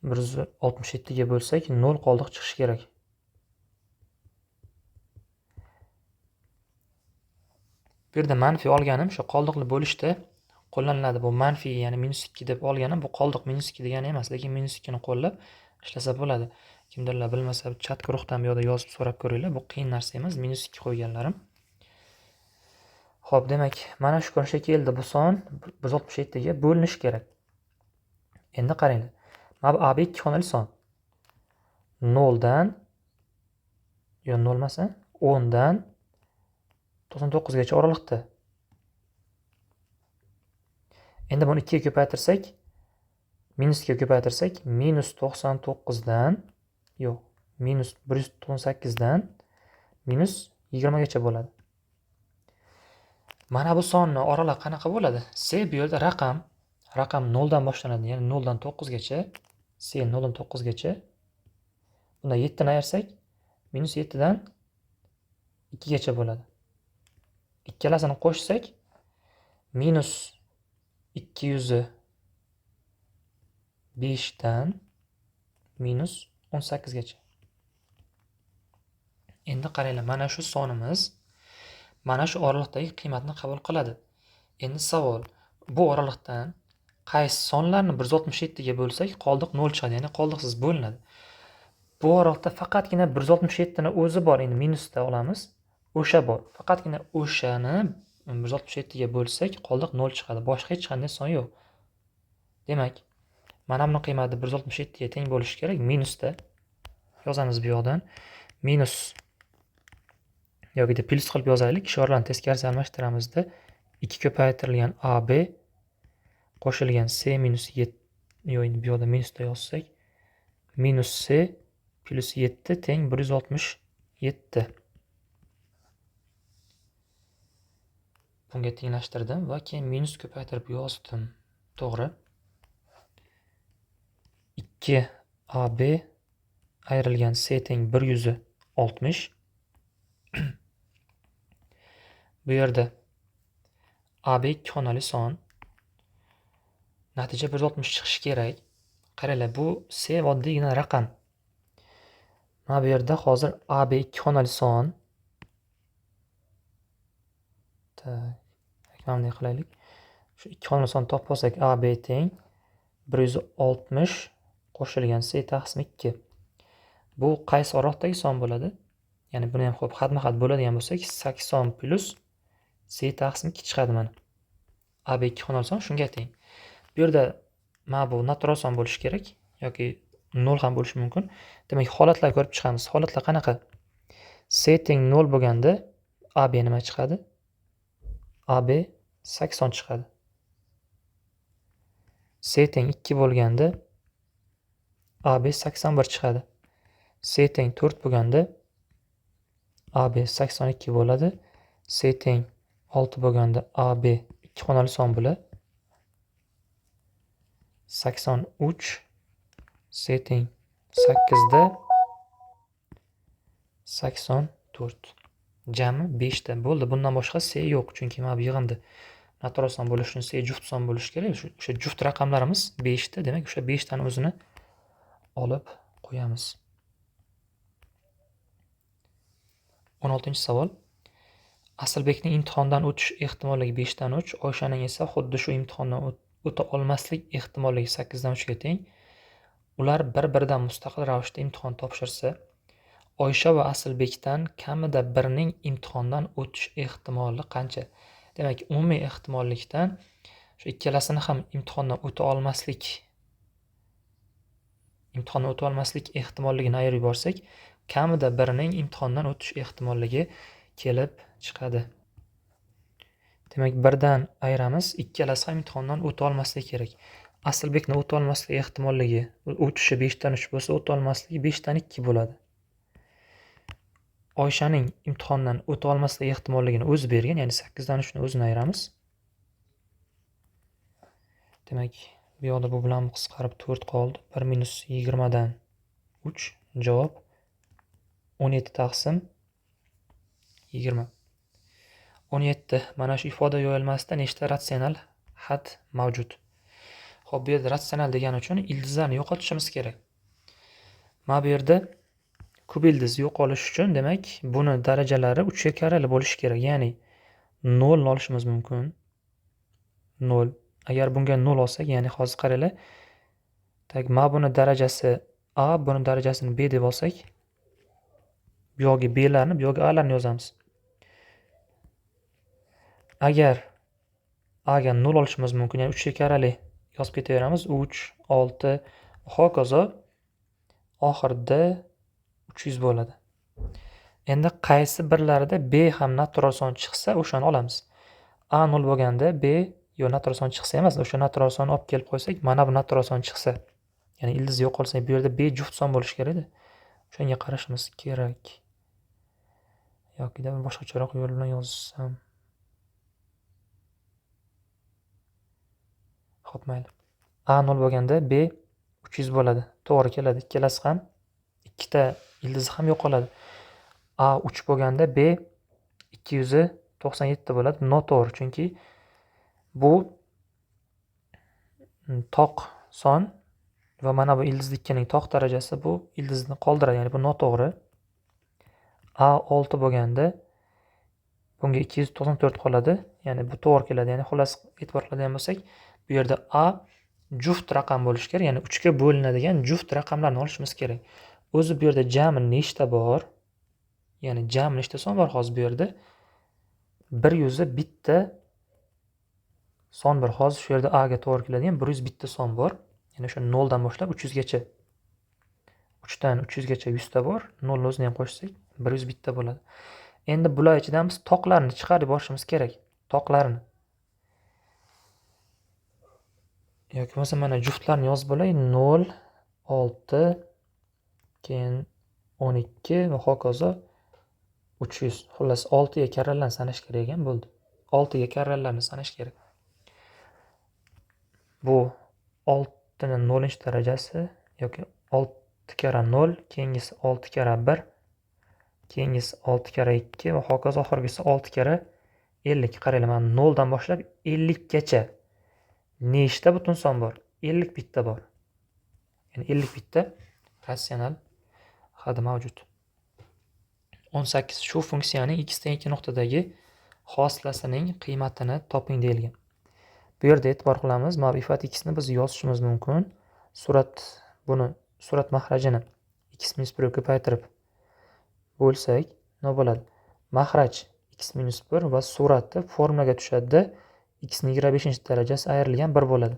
167 ga bo'lsak 0 qoldiq chiqishi kerak. Bu yerda manfiy olganim shu qoldiqli bo'lishda qo'llaniladi. Bu manfiy, ya'ni minus 2 deb olganim bu qoldiq minus 2 degani emas, lekin minus 2 ni qo'llab ishlasa bo'ladi. Kimdirlar bilmasa chat guruhdan bu yoqda yozib so'rab ko'ringlar. Bu qiyin narsa emas, minus 2 qo'yganlarim. Xo'p, demak, mana shu ko'rinishga keldi. Bu son 167 ga bo'linishi kerak. Endi qaranglar. Mana bu AB 2 xonali son. 0 dan yo 0 emas, 10 dan 99 gacha oraliqda. Endi buni 2 ga ko'paytirsak, minus 2 ga ko'paytirsak, minus 99 dan yo'q, minus 198 dan minus 20 gacha bo'ladi. Mana bu sonni oraliq qanaqa bo'ladi? C bu yerda raqam, raqam 0 dan boshlanadi, ya'ni 0 dan 9 gacha, C 0 dan 9 gacha. Bundan 7 ni ayirsak, minus 7 dan 2 gacha bo'ladi. Ikkalasini qo'shsak, minus 205 dan minus 18 gacha. Endi qaranglar, mana shu sonimiz mana shu oraliqdagi qiymatni qabul qiladi. Endi savol, bu oraliqdan qaysi sonlarni 167 ga bo'lsak, qoldiq 0 chiqadi, ya'ni qoldiqsiz bo'linadi. Bu oraliqda faqatgina 167 ni o'zi bor, endi minusda olamiz. O'sha bor. Faqatgina o'shani 167 ga bo'lsak, qoldiq 0 chiqadi. Boshqa hech qanday son yo'q. Demak, mana buni qiymati 167 ga teng bo'lishi kerak. Minusda yozamiz bu yoqdan. Minus yoki plyus qilib yozaylik. Ishoralarni teskarisi almashtiramizda 2 ko'paytirilgan AB qo'shilgan C minus 7, yo'q, endi bu yoqda minusda yozsak, minus C plus 7 teng 167. Bunga tenglashtirdim va keyin minus ko'paytirib yozdim. To'g'ri. 2 AB ayrilgan C teng 160. Bu yerda AB ikki xonali son. Natija 160 chiqishi kerak. Qaranglar, bu C oddiygina raqam. Mana bu yerda hozir AB ikki xonali son. Tak, mana bunday qilaylik. Shu ikki xonali son topib olsak, AB teng 160 qo'shilgan C taqsim 2. Bu qaysi oraliqdagi son bo'ladi? Ya'ni buni ham xo'p xatma-xat bo'ladigan bo'lsak, 80 plus C taqsim 2 chiqadi mana. AB ikki xonali son shunga teng. Bu yerda mana bu natural son bo'lishi kerak yoki 0 ham bo'lishi mumkin. Demak, holatlar ko'rib chiqamiz. Holatlar qanaqa? C teng 0 bo'lganda AB nima chiqadi? AB 80 chiqadi. C teng 2 bo'lganda AB 81 chiqadi. C teng 4 bo'lganda AB 82 bo'ladi. C teng 6 bo'lganda AB ikki xonali son bo'ladi. 83. C teng 8 da 84. Jami 5 ta bo'ldi. Bundan boshqa C yo'q, chunki mana bu yig'indi. Natural son bo'lishi uchun C juft son bo'lishi kerak. O'sha juft raqamlarimiz 5 ta, demak o'sha 5 tani o'zini olib qo'yamiz. 16-savol. Asilbekning imtihondan o'tish ehtimolligi 5 dan 3, Oyshaning esa xuddi shu imtihondan o'ta olmaslik ehtimolligi 8 dan 3 ga teng. Ular bir-biridan mustaqil ravishda imtihon topshirsa, Oysha va Asilbekdan kamida birining imtihondan o'tish ehtimoli qancha? Demak, umumiy ehtimollikdan shu ikkalasini ham imtihondan o'ta olmaslik ehtimolligini ayirib yuborsak, kamida birining imtihondan o'tish ehtimolligi kelib chiqadi. Demak, birdan ayiramiz, ikkalasi ham imtihondan o'ta olmasligi kerak. Asilbekni o'ta olmaslik ehtimolligi o'tishi 5 dan 3 bo'lsa, o'ta olmasligi 5 dan 2 bo'ladi. Oyshaning imtihondan o'ta olmaslik ehtimolligini o'zi bergan, ya'ni 8 dan 3 ni o'zini ayiramiz. Demak, bu yoqda bu bilan qisqarib 4 qoldi. 1 minus 20 dan 3 javob 17 taqsim 20. 17. Mana shu ifoda yoyilmasida nechta ratsional had mavjud? Xo'p, bu yerda ratsional degani uchun ildizlarni yo'qotishimiz kerak. Mana bu yerda kub ildiz yo'qolish uchun, demak, buni darajalari 3 ga karali bo'lishi kerak. Ya'ni 0 ni olishimiz mumkin. 0. Agar bunga 0 olsak, ya'ni hozir qaranglar. Tak, mana buni darajasi A, buni darajasini B deb olsak, bu yoqga B'larni, bu yoqga A'larni yozamiz. Agar A ga 0 olishimiz mumkin, ya'ni 3 ga karali yozib ketaveramiz. 3, 6, hokazo oxirida 300 bo'ladi. Endi qaysi birlarida B ham natural son chiqsa, o'shani olamiz. A 0 bo'lganda B yo natural son chiqsa emas, o'sha natural sonni olib kelib qo'ysak, mana bu natural son chiqsa, ya'ni ildiz yo'qolsa, bu yerda B juft son bo'lishi kerak-da. O'shanga qarashimiz kerak. Yoki boshqacharoq yo'l bilan yozsam. Xo'p, mayli. A 0 bo'lganda B 300 bo'ladi. To'g'ri keladi. Ikkalasi ham ikkita ildizi ham yo'qoladi. A 3 bo'lganda B 297 bo'ladi. Noto'g'ri, chunki bu toq son va mana bu ildizli ikkining toq darajasi bu ildizni qoldiradi, ya'ni bu noto'g'ri. A 6 bo'lganda bunga 294 qoladi, ya'ni bu to'g'ri keladi. Ya'ni xullas e'tibor qiladigan bo'lsak, bu yerda A juft raqam bo'lishi kerak, ya'ni 3 ga bo'linadigan juft raqamlarni olishimiz kerak. O'zi bu yerda jami nechta bor? Ya'ni jami nechta son bor hozir bu yerda? 101 son bor. Hozir shu yerda A ga to'g'ri keladigan 101 son bor. Ya'ni o'sha 0 dan boshlab 300 gacha. 3 dan 300 gacha 100 ta bor. 0 ni o'zini ham qo'shsak 101 bo'ladi. Endi bular ichidan biz toqlarni chiqarib olishimiz kerak. Toqlarni. Yoki bo'lmasa mana juftlarni yozib olay. 0, 6, keyin 12 va hokazo 300. Xullas 6 ga karralarni sanash kerak ekan, bo'ldi. 6 ga karralarni sanash kerak. Bu 6 ning 0-darajasi yoki 6 karra 0, keyingisi 6 karra 1, keyingisi 6 karra 2 va hokazo oxirgisi 6 karra 50. Qaranglar, mana 0 dan boshlab 50 gacha nechta butun son bor? 50 bitta bor. Ya'ni 50 bitta ratsional xadi mavjud. 18. Shu funksiyaning x teng 2 nuqtadagi hosilasining qiymatini toping deyilgan. Bu yerda e'tibor qilamiz, mana f x ni biz yozishimiz mumkin. Surat mahrajini x minus 1 ga ko'paytirib bo'lsak, nima bo'ladi? Mahraj x minus 1 va surati formulaga tushadi-da, x ning 25-darajasi ayrilgan 1 bo'ladi.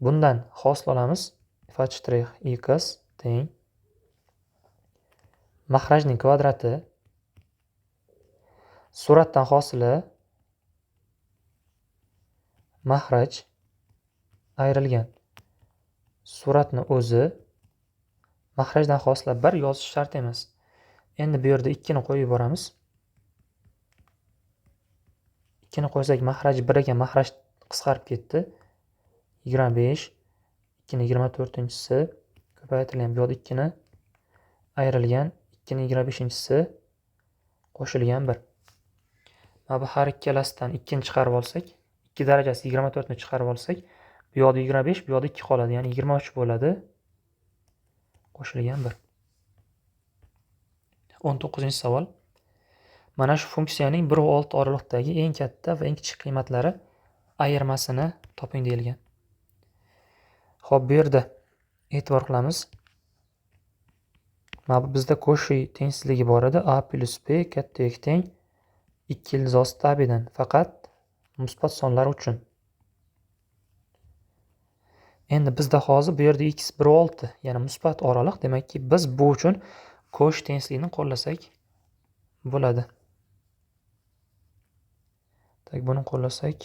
Bundan hosil olamiz. F x teng mahrajning kvadrati suratdan hosili mahraj ayrilgan suratni o'zi mahrajdan hosila 1 yozish shart emas. Endi bu yerda 2 ni qo'yib yuboramiz. 2 ni qo'ysak mahraj 1 ekan, mahraj qisqarib ketdi. 25, 2 ni 24-chisi ko'paytirilgan bu yerda 2 ni ayrilgan 2 ni 25-chisi qo'shilgan 1. Mana bu har ikkalasidan 2 ni chiqarib olsak, 2 darajasi 24 ni chiqarib olsak, bu yoqda 25, bu yoqda 2 qoladi, ya'ni 23 bo'ladi. Qo'shilgan 1. 19-savol. Mana shu funksiyaning 1 va 6 oraliqdagi eng katta va eng kichik qiymatlari ayirmasini toping deyilgan. Xo'p, bu yerda e'tibor qilamiz. Mana bu bizda Koshi tengsizligi bor edi. A plus B katta yoki teng 2 ildiz osti tabidan, faqat musbat sonlar uchun. Endi bizda hozir bu yerda x 1 va 6, ya'ni musbat oraliq, demakki biz bu uchun Koshi tengsizligini qo'llasak bo'ladi. Tak, buni qo'llasak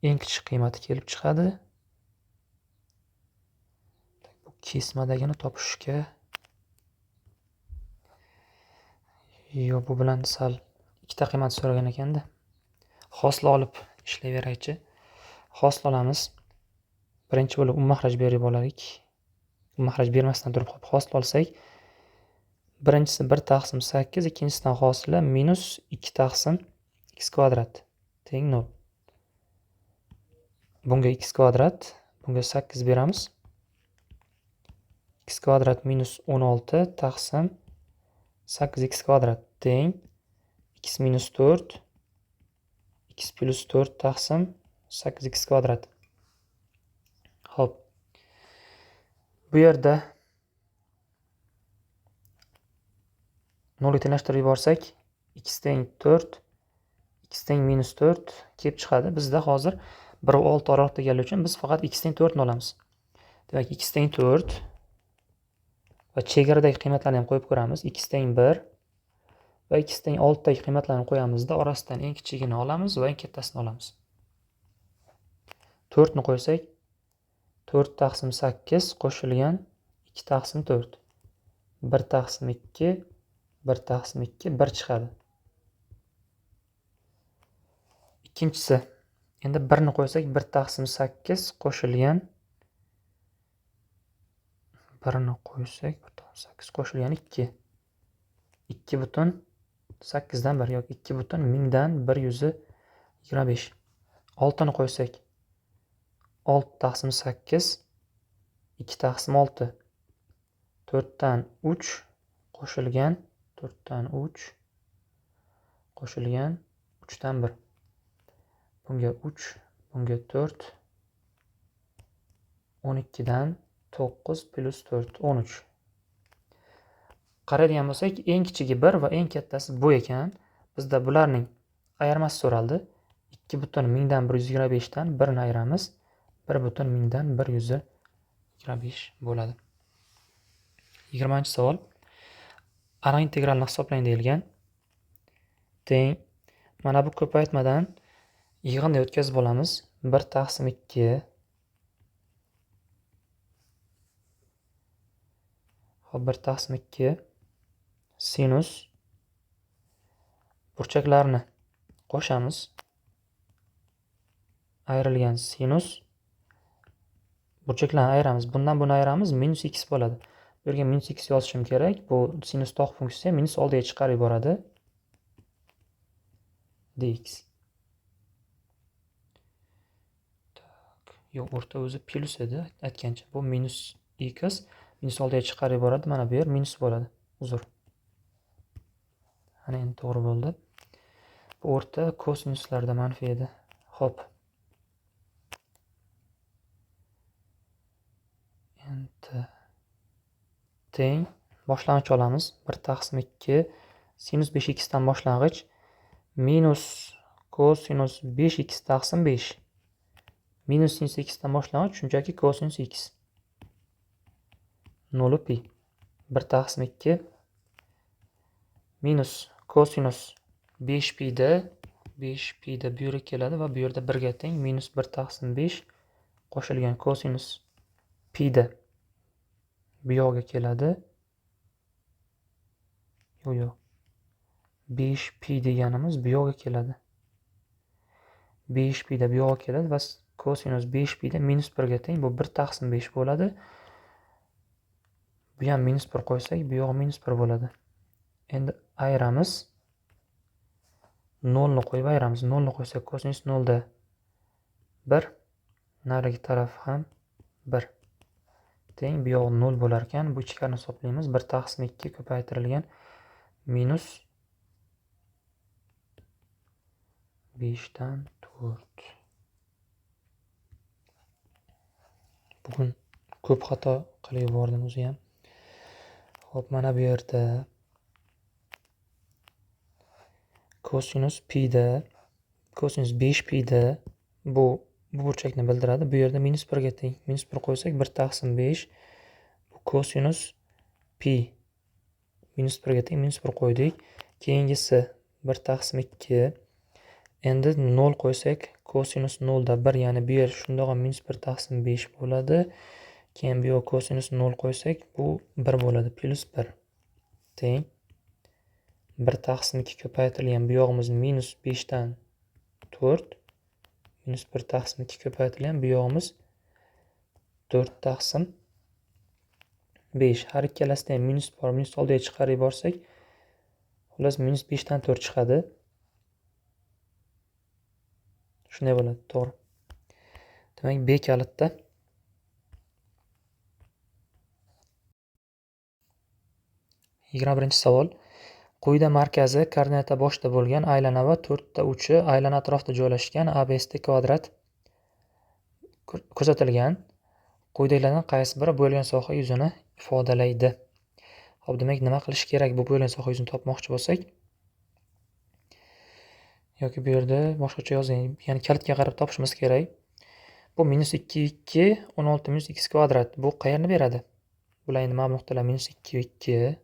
eng kichik qiymati kelib chiqadi. Tak, bu kesmadagini topishga yo'q, bu bilan sal ikkita qiymat so'ragan ekanda. Hosil olib ishlayveraychi. Hosil olamiz. Birinchi bo'lib mahraj berib olaylik. Mahraj bermasdan turib hosil olsak, birinchisi 1 taqsim 8, ikkinchisidan hosili minus 2 taqsim x kvadrat teng 0. Bunga x kvadrat, bunga 8 beramiz. X kvadrat minus 16 taqsim 8x kvadrat teng x minus 4 x plus 4 taqsim 8x kvadrat. Xo'p. Bu yerda 0 ga tenglashtirib yuborsak, x teng 4, x teng minus 4 kelib chiqadi. Bizda hozir 1 va 6 oraliq deganligi uchun biz faqat x teng 4 ni olamiz. Demak, x teng 4 va chegaradagi qiymatlarni ham qo'yib ko'ramiz. X teng 1 va x teng 6 dagi qiymatlarni qo'yamizda, orasidan eng kichigini olamiz va eng kattasini olamiz. 4 ni qo'ysak, 4 taqsim 8 qo'shilgan 2 taqsim 4. 1 taqsim 2, 1 taqsim 2, 1 chiqadi. Ikkinchisi, endi 1 ni qo'ysak, 1 taqsim 8 qo'shilgan 1 ni qo'ysak, 1 taqsim 8 qo'shilgan 2. 2 butun 8dan 1 yoki 2 butun mingdan 125. 6 ni qo'ysak, 6 taqsim 8, 2 taqsim 6. 4dan 3 qo'shilgan 4dan 3 qo'shilgan 3dan 1. Bunga 3, bunga 4. 12dan 9 plus 4, 13. Qaraydigan bo'lsak, eng kichigi 1 va eng kattasi bu ekan. Bizda bularning ayirmasi so'raldi. 2 butun mingdan 125 dan 1 ni ayiramiz. 1 butun mingdan 125 bo'ladi. 20-savol. Aniq integralni hisoblang deyilgan. Teng mana bu ko'paytmadan Yig'inni o'tkazib olamiz. 1 taqsim 2 Xo'p, 1 taqsim 2 sinus burchaklarni qo'shamiz. Ayrilgan sinus burchaklarni ayiramiz. Bundan buni ayiramiz, minus x bo'ladi. Bu yerga minus x yozishim kerak. Bu sinus tog' funksiyasi minus oldiga chiqarib yuboradi. Dx. Tak, yo'q, o'rta o'zi plus edi, aytgancha. Bu minus x minus oldiga chiqarib yuboradi. Mana bu yer minus bo'ladi. Uzr. Ana endi to'g'ri bo'ldi. Bu o'rta kosinuslarda manfiy edi. Xo'p. Endi teng boshlang'ich olamiz. 1 taqsim 2 sinus 5x dan boshlang'ich minus kosinus 5x taqsim 5 minus sinus x dan boshlang'ich shunchaki kosinus x 0 pi 1 taqsim 2 minus kosinus 5 pi da 5 pi da bu yerga keladi va bu yerda 1 ga teng minus 1 taqsim 5 qo'shilgan kosinus pi da bu yoqqa keladi. Yo'q, yo'q. 5 pi deganimiz bu yoqqa keladi. 5 pi da bu yoqqa keladi va kosinus 5 pi da minus 1 ga teng, bu 1 taqsim 5 bo'ladi. Bu ham minus 1 qo'ysak, bu yog'i minus 1 bo'ladi. Endi ayiramiz. 0 ni qo'yib ayiramiz. 0 ni qo'ysak kosinus 0 da 1, narigi taraf ham 1. Teng bu yog'i 0 bo'lar ekan. Bu ichkarini hisoblaymiz. 1 taqsim 2 ko'paytirilgan minus 5 dan 4. Bugun ko'p xato qilib yubordim o'zi ham. Xo'p, mana bu yerda kosinus pi da, kosinus 5 pi da bu burchakni bildiradi. Bu yerda minus 1 ga teng. Minus 1 qo'ysak 1 taqsim 5 bu kosinus pi minus 1 ga teng, minus 1 qo'ydik. Keyingisi 1 taqsim 2. Endi 0 qo'ysak kosinus 0 da 1, ya'ni bu yer shundoq ham minus 1 taqsim 5 bo'ladi. Keyin bu yoq kosinus 0 qo'ysak bu 1 bo'ladi, plus 1 teng 1 taqsim 2 ko'paytirilgan bu yog'imiz minus 5 dan 4 minus 1 taqsim 2 ko'paytirilgan bu yog'imiz 4 taqsim 5. Har ikkalasida ham minus bor, minus oldiga chiqarib yuborsak, xullas minus 5 dan 4 chiqadi. Shunday bo'ladi, to'g'ri. Demak, B kalitda. 21-savol. Quyida markazi koordinata boshida bo'lgan aylana va 4 ta uchi aylana atrofida joylashgan ABCD kvadrat ko'rsatilgan. Quyidagilardan qaysi biri bo'yalgan soha yuzini ifodalaydi? Xo'p, demak, nima qilish kerak bu bo'yalgan soha yuzini topmoqchi bo'lsak? Yoki bu yerda boshqacha yozing, ya'ni kalitga qarab topishimiz kerak. Bu minus 2 2 16 minus x kvadrat. Bu qayerni beradi? Bular endi mana bu nuqtalar minus 2 2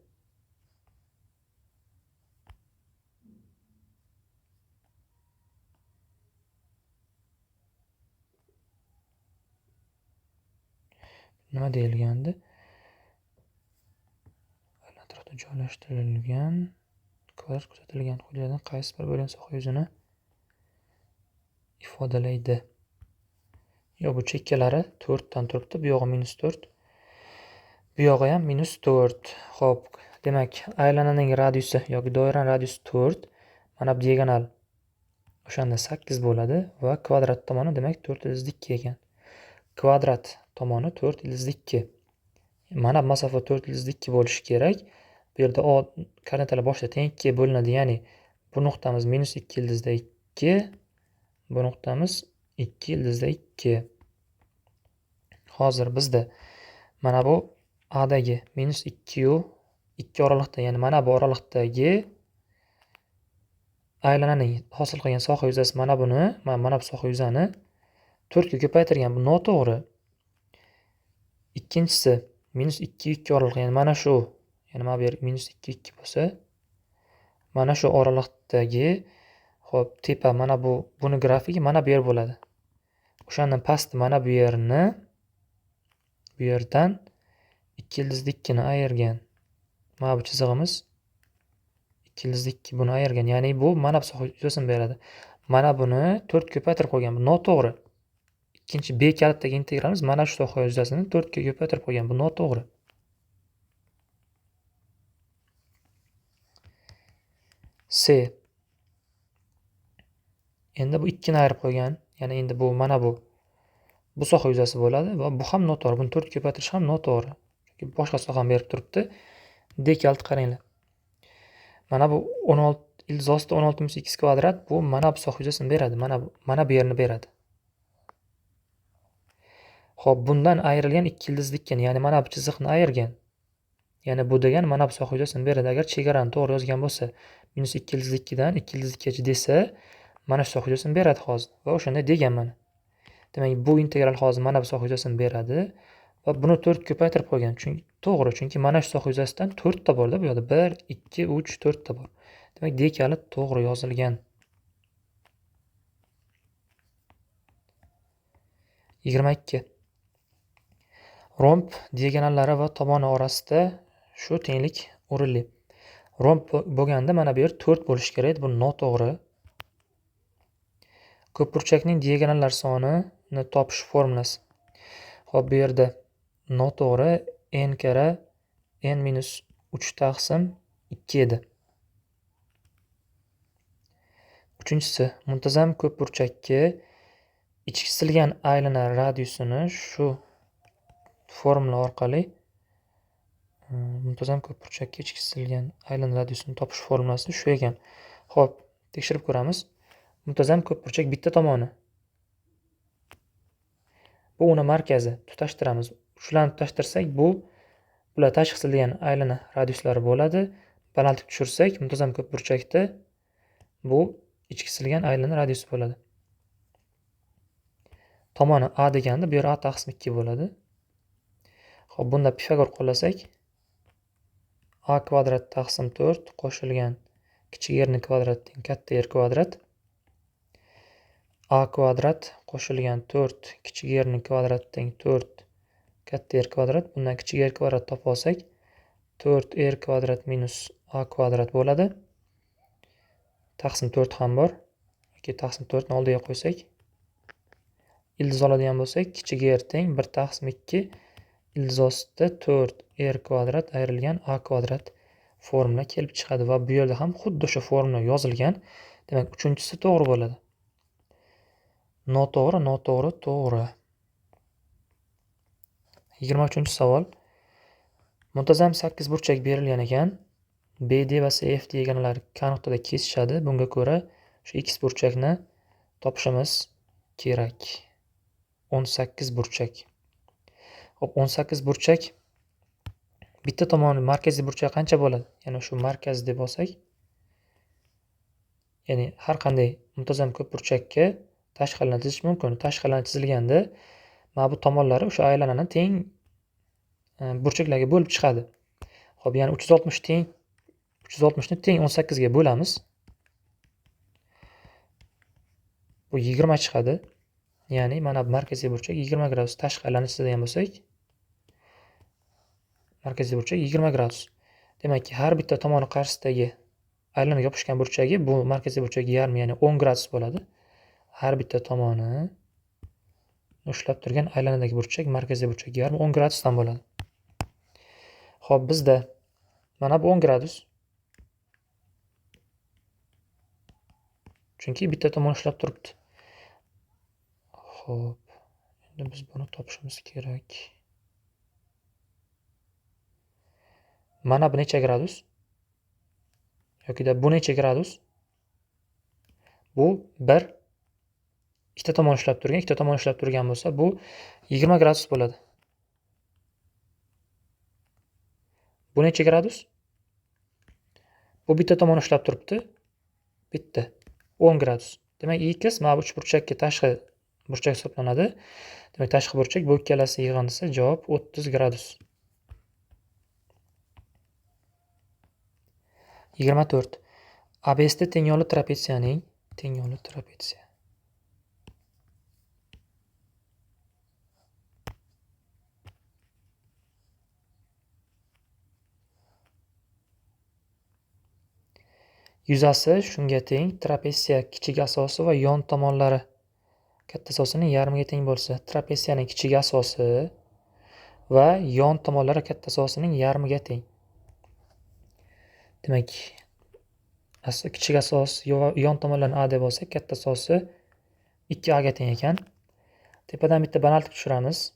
nima deyilgandi? Atrofda joylashtirilgan kvadrat ko'rsatilgan. Quyidagilardan qaysi biri bo'yalgan soha yuzini ifodalaydi? Yo'q, bu chekkalari 4 dan turibdi. Bu yog'i minus 4. Bu yog'i ham minus 4. Xo'p, demak, aylananing radiusi yoki doiraning radiusi 4. Mana bu diagonal o'shanda 8 bo'ladi va kvadrat tomoni demak 4 ildiz 2 ekan. Kvadrat tomoni 4 ildiz 2. Mana bu masofa 4 ildiz 2 bo'lishi kerak. Bu yerda O koordinatalar boshida teng 2 bo'linadi, ya'ni bu nuqtamiz minus 2 ildizda 2, bu nuqtamiz 2 ildizda 2. Hozir bizda mana bu A dagi minus 2 yu 2 oraliqda, ya'ni mana bu oraliqdagi aylananing hosil qilgan soha yuzasi mana buni, mana bu soha yuzani 4 ga ko'paytirgan. Bu noto'g'ri. Ikkinchisi minus 2 2 oraliq, ya'ni mana shu, ya'ni mana bu yer minus 2 2 bo'lsa, mana shu oraliqdagi Xo'p, tepa mana bu, buni grafigi mana bu yer bo'ladi. O'shandan pasti mana bu yerni, bu yerdan 2 ildizli 2 ni ayirgan. Mana bu chizig'imiz 2 ildizli 2 buni ayirgan. Ya'ni bu mana bu soha yuzasini beradi. Mana buni 4 ko'paytirib qo'ygan. Bu noto'g'ri. Ikkinchi B kalitdagi integralimiz mana shu soha yuzasini 4 ga ko'paytirib qo'ygan. Bu noto'g'ri. C. Endi bu 2 ni ayirib qo'ygan. Ya'ni endi bu mana bu soha yuzasi bo'ladi va bu ham noto'g'ri. Buni 4 ko'paytirish ham noto'g'ri. Chunki boshqa sohani berib turibdi. D kalit qaranglar. Mana bu 16 ildiz ostida 16 minus x kvadrat bu mana bu soha yuzasini beradi. Mana bu yerni beradi. Xo'p, bundan ayrilgan 2 ildizli 2 ni, ya'ni mana bu chiziqni ayirgan. Ya'ni bu degan mana bu soha yuzasini beradi. Agar chegarani to'g'ri yozgan bo'lsa, minus 2 ildizli 2 dan 2 ildizli 2 gacha desa, mana shu soha yuzasini beradi hozir. Va o'shanda degan mana. Demak, bu integral hozir mana bu soha yuzasini beradi va buni 4 ko'paytirib qo'ygan. Chunki to'g'ri, chunki mana shu soha yuzasidan 4 ta bor-da bu yerda. 1, 2, 3, 4 ta bor. Demak, D kalit to'g'ri yozilgan. 22. Romb diagonallari va tomoni orasida shu tenglik o'rinli. Romb bo'lganda mana bu yer 4 bo'lishi kerak edi, bu noto'g'ri. Ko'pburchakning diagonallar sonini topish formulasi. Xo'p, bu yerda noto'g'ri n karra n minus 3 taqsim 2 edi. Uchinchisi, muntazam ko'pburchakka ichki chizilgan aylana radiusini shu formula orqali muntazam ko'pburchakka ichki chizilgan aylana radiusini topish formulasi shu ekan. Xo'p, tekshirib ko'ramiz. Muntazam ko'pburchak bitta tomoni. Bu uni markazi. Tutashtiramiz. Shularni tutashtirsak, bular tashqi chizilgan aylana radiuslari bo'ladi. Balandlik tushirsak, muntazam ko'pburchakda bu ichki chizilgan aylana radiusi bo'ladi. Tomoni A deganda bu yer A taqsim 2 bo'ladi. Xo'p, bunda Pifagor qo'llasak, A kvadrat taqsim 4 qo'shilgan kichik r kvadrat teng katta r kvadrat, A kvadrat qo'shilgan 4 kichik r kvadrat teng 4 katta r kvadrat. Bundan kichik r kvadrat topib olsak, 4 r kvadrat minus A kvadrat bo'ladi. Taqsim 4 ham bor. Yoki taqsim 4 ni oldiga qo'ysak, ildiz oladigan bo'lsak, kichik r teng 1 taqsim 2 ildiz ostida 4 r kvadrat ayrilgan A kvadrat formula kelib chiqadi va bu yerda ham xuddi o'sha formula yozilgan. Demak, uchinchisi to'g'ri bo'ladi. Noto'g'ri, noto'g'ri, to'g'ri. 23-savol. Muntazam 8 burchak berilgan ekan. BD va CF diagonallari K nuqtada kesishadi. Bunga ko'ra shu x burchakni topishimiz kerak. 18 burchak. Xo'p, 18 burchak bitta tomoni markaziy burchak qancha bo'ladi? Ya'ni shu markaz deb olsak, ya'ni har qanday muntazam ko'pburchakka tashqi aylana chizish mumkin. Tashqi aylana chizilganda mana bu tomonlari o'sha aylanani teng burchaklarga bo'lib chiqadi. Xo'p, ya'ni 360 teng 360 ni teng 18 ga bo'lamiz. Bu 20 chiqadi. Ya'ni mana bu markaziy burchak 20 gradus. Tashqi aylana chizadigan bo'lsak, markaziy burchak 20 gradus. Demakki, har bitta tomoni qarshisidagi aylana yopishgan burchagi bu markaziy burchak yarmi, ya'ni 10 gradus bo'ladi. Har bitta tomoni ushlab turgan aylanadagi burchak markaziy burchak yarmi 10 gradusdan bo'ladi. Xo'p, bizda mana bu 10 gradus. Chunki bitta tomon ushlab turibdi. Xo'p, endi biz buni topishimiz kerak. Mana bu necha gradus? Yoki da bu necha gradus? Bu 1 ikkita tomon ushlab turgan, ikkita tomon ushlab turgan bo'lsa, bu 20 gradus bo'ladi. Bu necha gradus? Bu bitta tomon ushlab turibdi. Bitta 10 gradus. Demak, x mana bu uchburchakka tashqi burchak hisoblanadi. Demak, tashqi burchak bu ikkalasi yig'indisi javob 30 gradus. 24. ABCD teng yonli trapetsiyaning Tengyonli trapetsiya. Yuzasi shunga teng trapetsiya kichik asosi va yon tomonlari katta asosining yarmiga teng bo'lsa, trapetsiyaning kichik asosi va yon tomonlari katta asosining yarmiga teng. Demak, kichik asos yon tomonlarni A deb olsak, katta asosi 2A ga teng ekan. Tepadan bitta balandlik tushiramiz.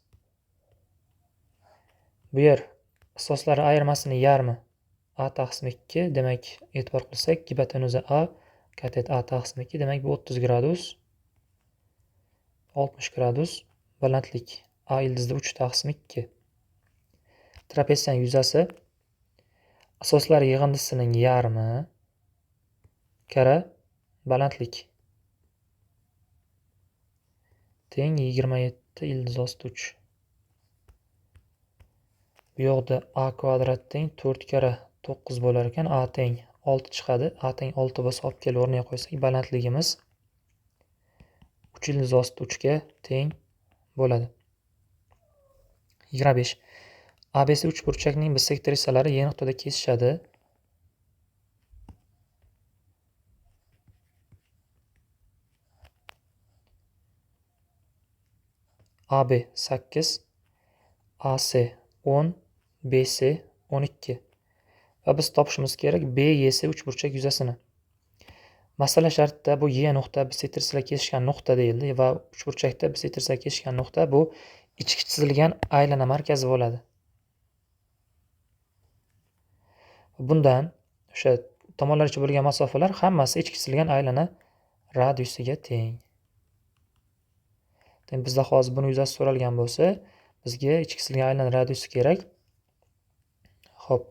Bu yer asoslari ayirmasining yarmi A taqsim 2, demak, e'tibor qilsak, gipotenuza A, katet A taqsim 2, demak bu 30 gradus, 60 gradus, balandlik A ildizda 3 taqsim 2. Trapetsiyaning yuzasi asoslar yig'indisining yarmi karra balandlik teng 27 ildiz osti 3. Bu yoqda A kvadrat teng 4 karra 9 bo'lar ekan, A teng 6 chiqadi. A teng 6 bo'lsa, olib kelib o'rniga qo'ysak, balandligimiz 3 ildiz osti 3 ga teng bo'ladi. 25. ABC uchburchakning bissektrisalari Y nuqtada kesishadi. AB 8, AC 10, BC 12. Va biz topishimiz kerak BYC uchburchak yuzasini. Masala shartida bu Y nuqta bissektrisalar kesishgan nuqta deyildi va uchburchakda bissektrisalar kesishgan nuqta bu ichki chizilgan aylana markazi bo'ladi. Bundan o'sha tomonlar ichi bo'lgan masofalar hammasi ichki chizilgan aylana radiusiga teng. Demak, bizda hozir buni yuzasi so'ralgan bo'lsa, bizga ichki chizilgan aylana radiusi kerak. Xo'p.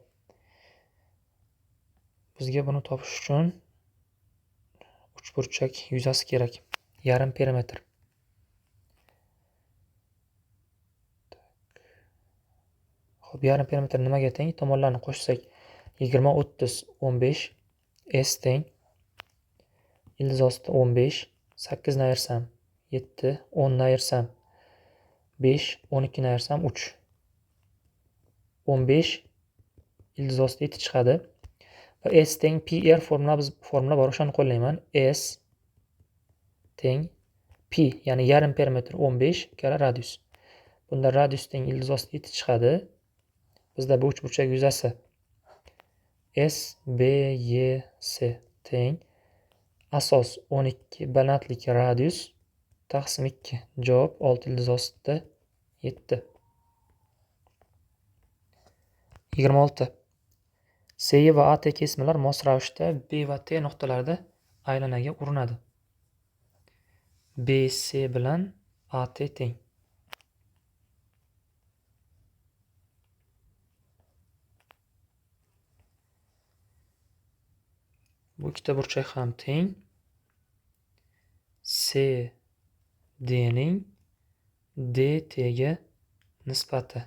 Bizga buni topish uchun uchburchak yuzasi kerak. Yarim perimetr. Xo'p, yarim perimetr nimaga teng? Tomonlarni qo'shsak 20, 30, 15, S teng ildiz osti 15, 8 ni ayirsam 7, 10 ni ayirsam 5, 12 ni ayirsam 3. 15 ildiz osti 7 chiqadi. Va S teng PR formula, biz formula bor, o'shani qo'llayman. S teng P, ya'ni yarim perimetr 15 karra radius. Bunda radius teng ildiz osti 7 chiqadi. Bizda bu uchburchak yuzasi S B Y S teng asos 12 balandlik radius taqsim 2. Javob 6 ildiz ostida 7. 26. C va AT kesmalar mos ravishda B va T nuqtalarida aylanaga urinadi. BC bilan AT teng. Bu ikkita burchak ham teng. C D ning DT ga nisbati.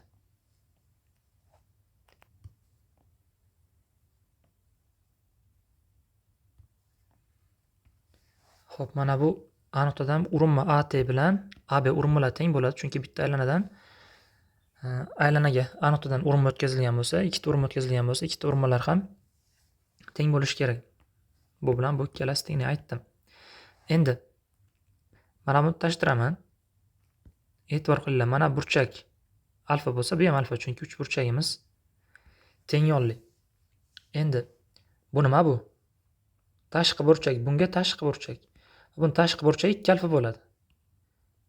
Xo'p, mana bu A nuqtadan urinma AT bilan AB urinmalar teng bo'ladi, chunki bitta aylanadan aylanaga A nuqtadan urinma o'tkazilgan bo'lsa, ikkita urinma o'tkazilgan bo'lsa, ikkita urinmalar ham teng bo'lishi kerak. Bu bilan bu ikkalasi tengni aytdim. Endi mana buni tashtiraman. E'tibor qilinglar, mana burchak alfa bo'lsa, bu ham alfa, chunki uch burchagimiz teng yonli. Endi bu nima bu? Tashqi burchak, bunga tashqi burchak. Buni tashqi burchagi 2 alfa bo'ladi.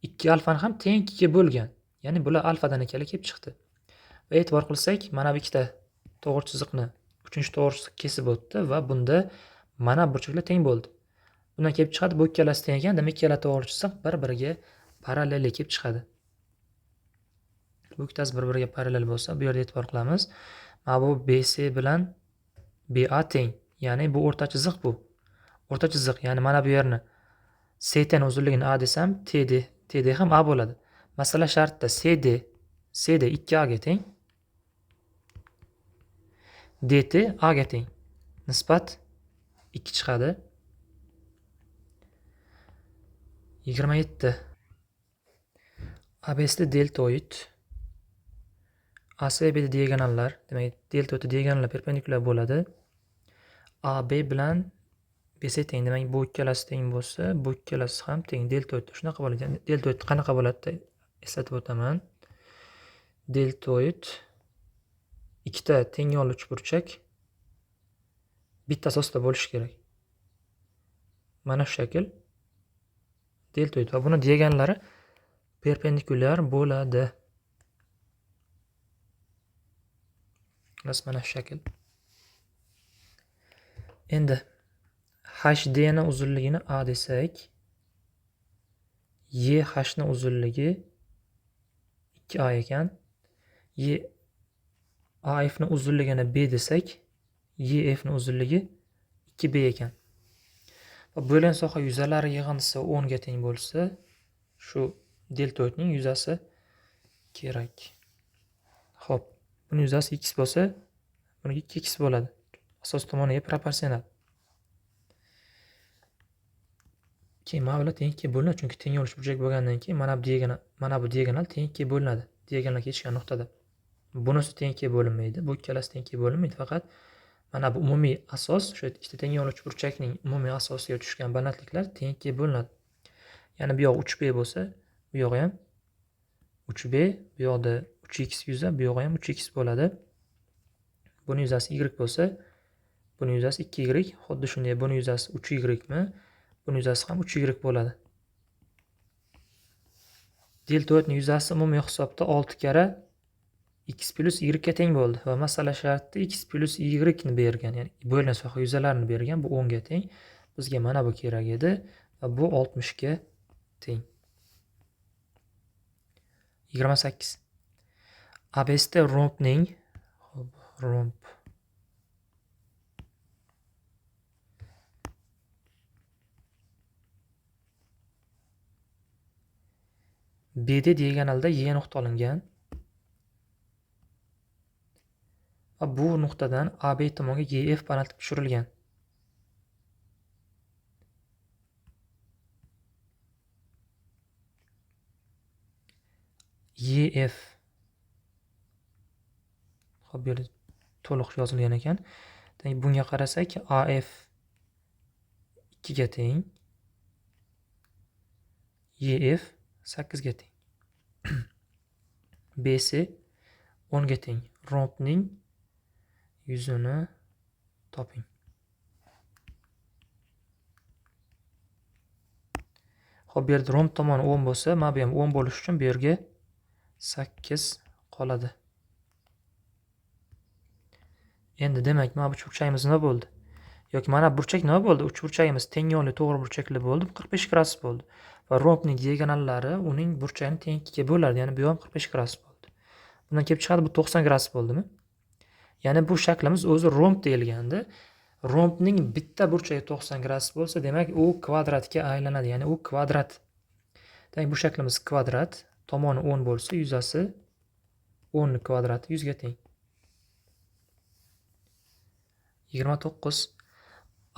2 alfani ham teng 2 ga bo'lgan. Ya'ni bular alfadan ekanligi kelib chiqdi. Va e'tibor qilsak, mana bu ikkita to'g'ri chiziqni uchinchi to'g'ri chiziq kesib o'tdi va bunda mana burchaklar teng bo'ldi. Bundan kelib chiqadi, bu ikkalasi teng ekan, demak ikkala to'g'ri chiziq bir-biriga parallel kelib chiqadi. Bu ikkitasi bir-biriga parallel bo'lsa, bu yerda e'tibor qilamiz. Mana bu BC bilan BA teng. Ya'ni bu o'rta chiziq bu. O'rta chiziq, ya'ni mana bu yerni CT ning uzunligini A desam, TD ham A bo'ladi. Masala shartda CD 2A ga teng. DT A ga teng. Nisbat 2 chiqadi. 27. ABCD deltoid. ACB diagonallar, demak deltoid diagonallar perpendikulyar bo'ladi. AB bilan BC teng, demak bu ikkalasi teng bo'lsa, bu ikkalasi ham teng. Deltoid shunaqa bo'ladi. Deltoid qanaqa bo'ladi? Eslatib o'taman. Deltoid ikkita teng yonli uchburchak bitta asosda bo'lishi kerak. Mana shu shakl deltoid va buni diagonallari perpendikulyar bo'ladi. Mana shu shakl. Endi HD ni uzunligini A desak, EH ni uzunligi 2A ekan. AF ni uzunligini B desak, EF ni uzunligi 2B ekan. Va bo'lgan soha yuzalari yig'indisi 10 ga teng bo'lsa, shu deltoidning yuzasi kerak. Xo'p, buning yuzasi x bo'lsa, buniki 2x bo'ladi. Asos tomoniga proporsional. Keyin mana bular teng 2 bo'linadi, chunki teng yonli uchburchak bo'lgandan keyin mana bu diagonal, mana bu diagonal teng 2 bo'linadi. Diagonal kechgan nuqtada. Bunisi teng 2 bo'linmaydi, bu ikkalasi teng 2 bo'linmaydi, faqat mana bu umumiy asos, o'sha ikkita teng yonli uchburchakning umumiy asosiga tushgan balandliklar teng 2 bo'linadi. Ya'ni bu yoq 3b bo'lsa, bu yog'i ham 3b, bu yoqda 3x yuza, bu yog'i ham 3x bo'ladi. Buni yuzasi y bo'lsa, buni yuzasi 2y, xuddi shunday buni yuzasi 3y mi? Buni yuzasi ham 3y bo'ladi. Deltoidning yuzasi umumiy hisobda 6 karra x plus y ga teng bo'ldi va masala shartida x plus y ni bergan, ya'ni bo'lgan soha yuzalarini bergan, bu 10 ga teng. Bizga mana bu kerak edi va bu 60 ga teng. 28. ABCD rombning, xo'p, romb BD diagonalida Y nuqta olingan. Va bu nuqtadan AB tomonga EF balandlik tushirilgan. EF. Xo'p, bu yerda to'liq yozilgan ekan. Demak, bunga qarasak, AF 2 ga teng, EF 8 ga teng. BC 10 ga teng. Rombning yuzini toping. Xo'p, bu yerda romb tomoni 10 bo'lsa, mana bu ham 10 bo'lishi uchun bu yerga 8 qoladi. Endi demak, mana bu uchburchagimiz nima bo'ldi? Yoki mana burchak nima bo'ldi? Uchburchagimiz teng yonli to'g'ri burchakli bo'ldi, 45 gradus bo'ldi. Va rombning diagonallari uning burchagini teng 2 ga bo'ladi, ya'ni bu ham 45 gradus bo'ldi. Bundan kelib chiqadi, bu 90 gradus bo'ldimi? Ya'ni bu shaklimiz o'zi romb deyilgandi. Rombning bitta burchagi 90 gradus bo'lsa, demak u kvadratga aylanadi, ya'ni u kvadrat. Demak, bu shaklimiz kvadrat, tomoni 10 bo'lsa, yuzasi 10 kvadrati 100 ga teng. 29.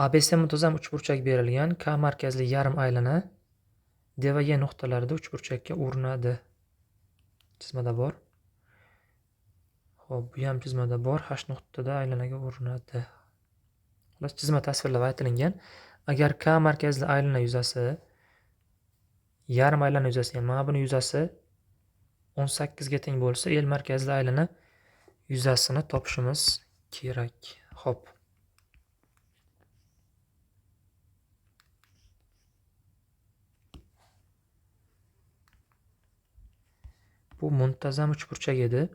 ABC muntazam uchburchak berilgan, K markazli yarim aylana D va Y nuqtalarida uchburchakka urinadi. Chizmada bor. Xo'p, bu ham chizmada bor. H nuqtada aylanaga urinadi. Xullas, chizma tasvirlab aytilingan. Agar K markazli aylana yuzasi yarim aylana yuzasi, ya'ni mana buni yuzasi 18 ga teng bo'lsa, L markazli aylana yuzasini topishimiz kerak. Xo'p. Bu muntazam uchburchak edi.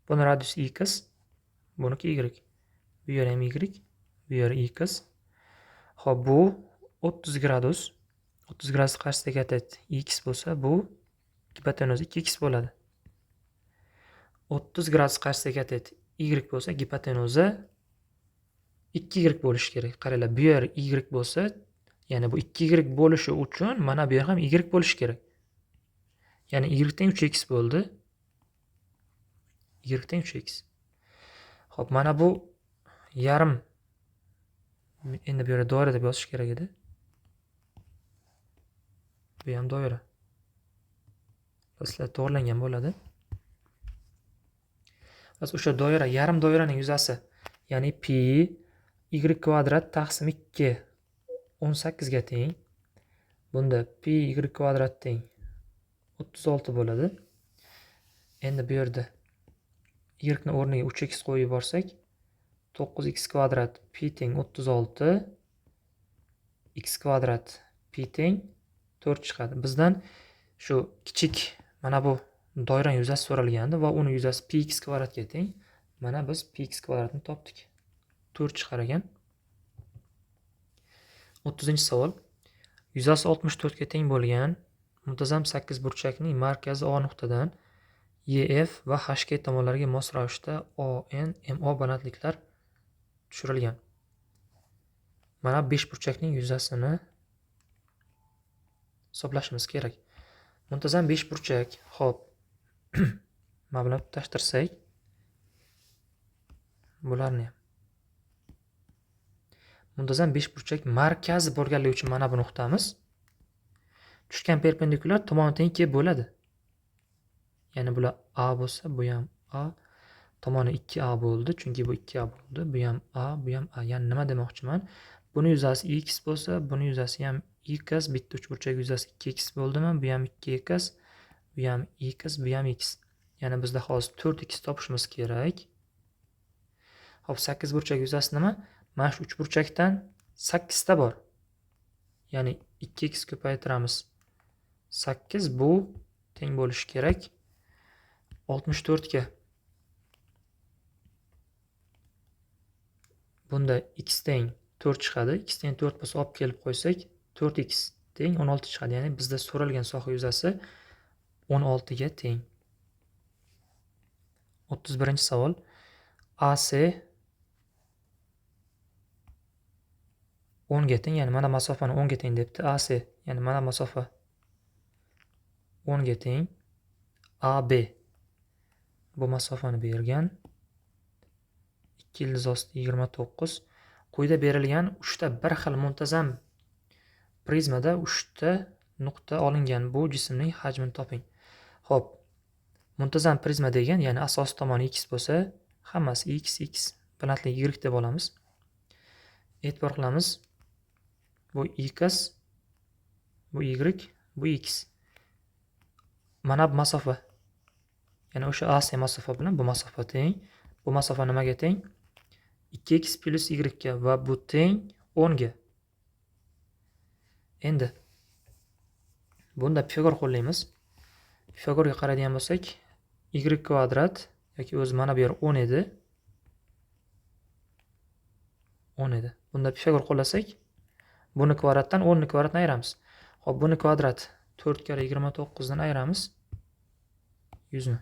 Buni radiusi x, buniki y. Bu yer ham y, bu yer x. Xo'p, bu 30 gradus. 30 gradus qarshisidagi katet x bo'lsa, bu gipotenuza 2x bo'ladi. 30 gradus qarshisidagi katet y bo'lsa, gipotenuza 2y bo'lishi kerak. Qaranglar, bu yer y bo'lsa, ya'ni bu 2y bo'lishi uchun mana bu yer ham y bo'lishi kerak. Ya'ni y teng 3x bo'ldi. Y teng 3x. Xo'p, mana bu yarim, endi bu yerda doira deb yozish kerak edi. Bu ham doira. Sizlar to'g'rilangan bo'ladi. Biz o'sha doira, yarim doiraning yuzasi, ya'ni pi y kvadrat taqsim 2 18 ga teng. Bunda pi y kvadrat teng 36 bo'ladi. Endi bu yerda y ni o'rniga 3x qo'yib yuborsak, 9x kvadrat pi teng 36, x kvadrat pi teng 4 chiqadi. Bizdan shu kichik mana bu doiraning yuzasi so'ralgandi va uni yuzasi pi x kvadratga teng. Mana biz pi x kvadratni topdik. 4 chiqar ekan. 30-savol. Yuzasi 64 ga teng bo'lgan muntazam sakkizburchakning markazi O nuqtadan EF va HK tomonlariga mos ravishda ON, MO balandliklar tushirilgan. Mana beshburchakning yuzasini hisoblashimiz kerak. Muntazam beshburchak, xo'p, mana bilan tutashtirsak bularni ham. Muntazam beshburchak markazi bo'lganligi uchun mana bu nuqtamiz tushgan perpendikulyar tomoni teng 2 bo'ladi. Ya'ni bular A bo'lsa, bu ham A, tomoni 2A bo'ldi, chunki bu 2A bo'ldi, bu ham A, bu ham A. Ya'ni nima demoqchiman? Buni yuzasi x bo'lsa, buni yuzasi ham x, bitta uchburchak yuzasi 2x bo'ldimi? Bu ham 2x, bu ham x, bu ham x. Ya'ni bizda hozir 4x topishimiz kerak. Xo'p, sakkizburchak yuzasi nima? Mana shu uchburchakdan 8 ta bor. Ya'ni 2x ko'paytiramiz. 8 bu teng bo'lishi kerak 64 ga. Bunda x teng 4 chiqadi. X teng 4 bo'lsa, olib kelib qo'ysak 4x teng 16 chiqadi. Ya'ni bizda so'ralgan soha yuzasi 16 ga teng. 31-savol. AC 10 ga teng, ya'ni mana masofani 10 ga teng debdi. AC, ya'ni mana masofa 10 ga teng. AB bu masofani bergan. 2 ildiz osti 29. Quyida berilgan 3 ta bir xil muntazam prizmada 3 ta nuqta olingan. Bu jismning hajmini toping. Xo'p, muntazam prizma degan, ya'ni asos tomoni x bo'lsa, hammasi x, x, balandligi y deb olamiz. E'tibor qilamiz. Bu x, bu y, bu x. Mana bu masofa. Ya'ni o'sha AC masofa bilan bu masofa teng. Bu masofa nimaga teng? 2x plus y ga va bu teng 10 ga. Endi bunda Pifagor qo'llaymiz. Pifagorga qaraydigan bo'lsak, y kvadrat yoki o'zi mana bu yer 10 edi. 10 edi. Bunda Pifagor qo'llasak, buni kvadratdan 10 ni kvadratni ayiramiz. Xo'p, buni kvadrat 4 karra 29 dan ayiramiz 100 ni.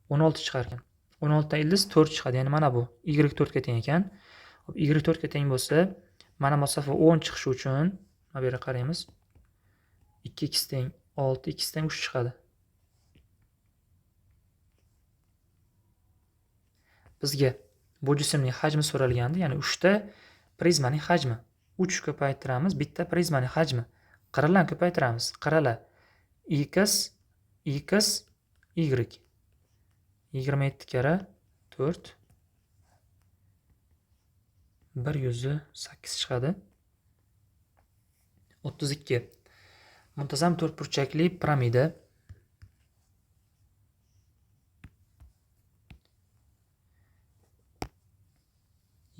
16 chiqar ekan. 16 dan ildiz 4 chiqadi. Ya'ni mana bu y 4 ga teng ekan. Xo'p, y 4 ga teng bo'lsa, mana masofa 10 chiqishi uchun mana bu yerga qaraymiz. 2x teng 6, x teng 3 chiqadi. Bizga bu jismning hajmi so'ralgandi, ya'ni 3 ta prizmaning hajmi. 3 ko'paytiramiz, bitta prizmaning hajmi. Qirralarni ko'paytiramiz. Qirralar x, x, y. 27 karra 4 108 chiqadi. 32. Muntazam to'rtburchakli piramida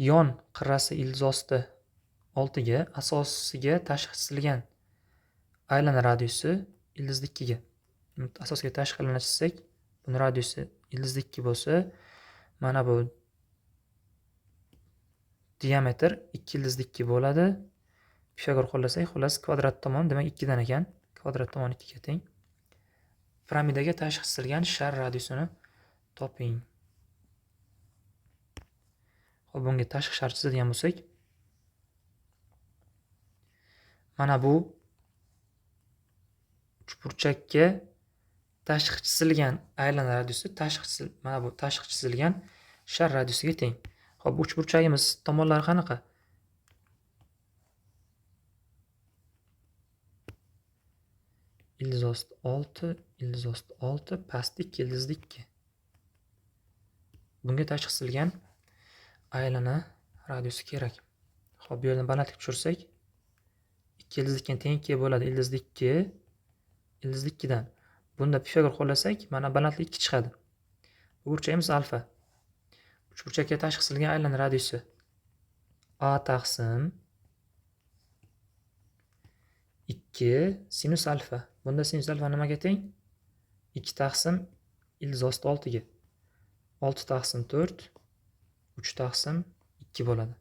yon qirrasi ildiz osti 6 ga, asosiga tashqi chizilgan aylana radiusi ildizda 2 ga. Asosiga tashqi aylana chizsak, buni radiusi ildizda 2 bo'lsa, mana bu diametr 2 ildizda 2 bo'ladi. Pifagor qo'llasak, xullas kvadrat tomon demak 2 dan ekan. Kvadrat tomon 2 ga teng. Piramidaga tashqi chizilgan shar radiusini toping. Xo'p, bunga tashqi shar chizadigan bo'lsak, mana bu uchburchakka Tashqi chizilgan aylana radiusi mana bu tashqi chizilgan shar radiusiga teng. Xo'p, uchburchagimiz tomonlari qanaqa? Ildiz osti 6, ildiz osti 6, pastda 2, ildizda 2. Bunga tashqi chizilgan aylana radiusi kerak. Xo'p, bu yerdan balandlik tushirsak, 2 ildiz 2 teng 2 bo'ladi. Ildizda 2, ildizda 2 dan. Bunda Pifagor qo'llasak, mana balandlik 2 chiqadi. Bu burchagimiz alfa. Uchburchakka tashqi chizilgan aylana radiusi a taqsim 2 sinus alfa. Bunda sinus alfa nimaga teng? 2 taqsim ildiz osti 6 ga. 6 taqsim 4, 3 taqsim 2 bo'ladi.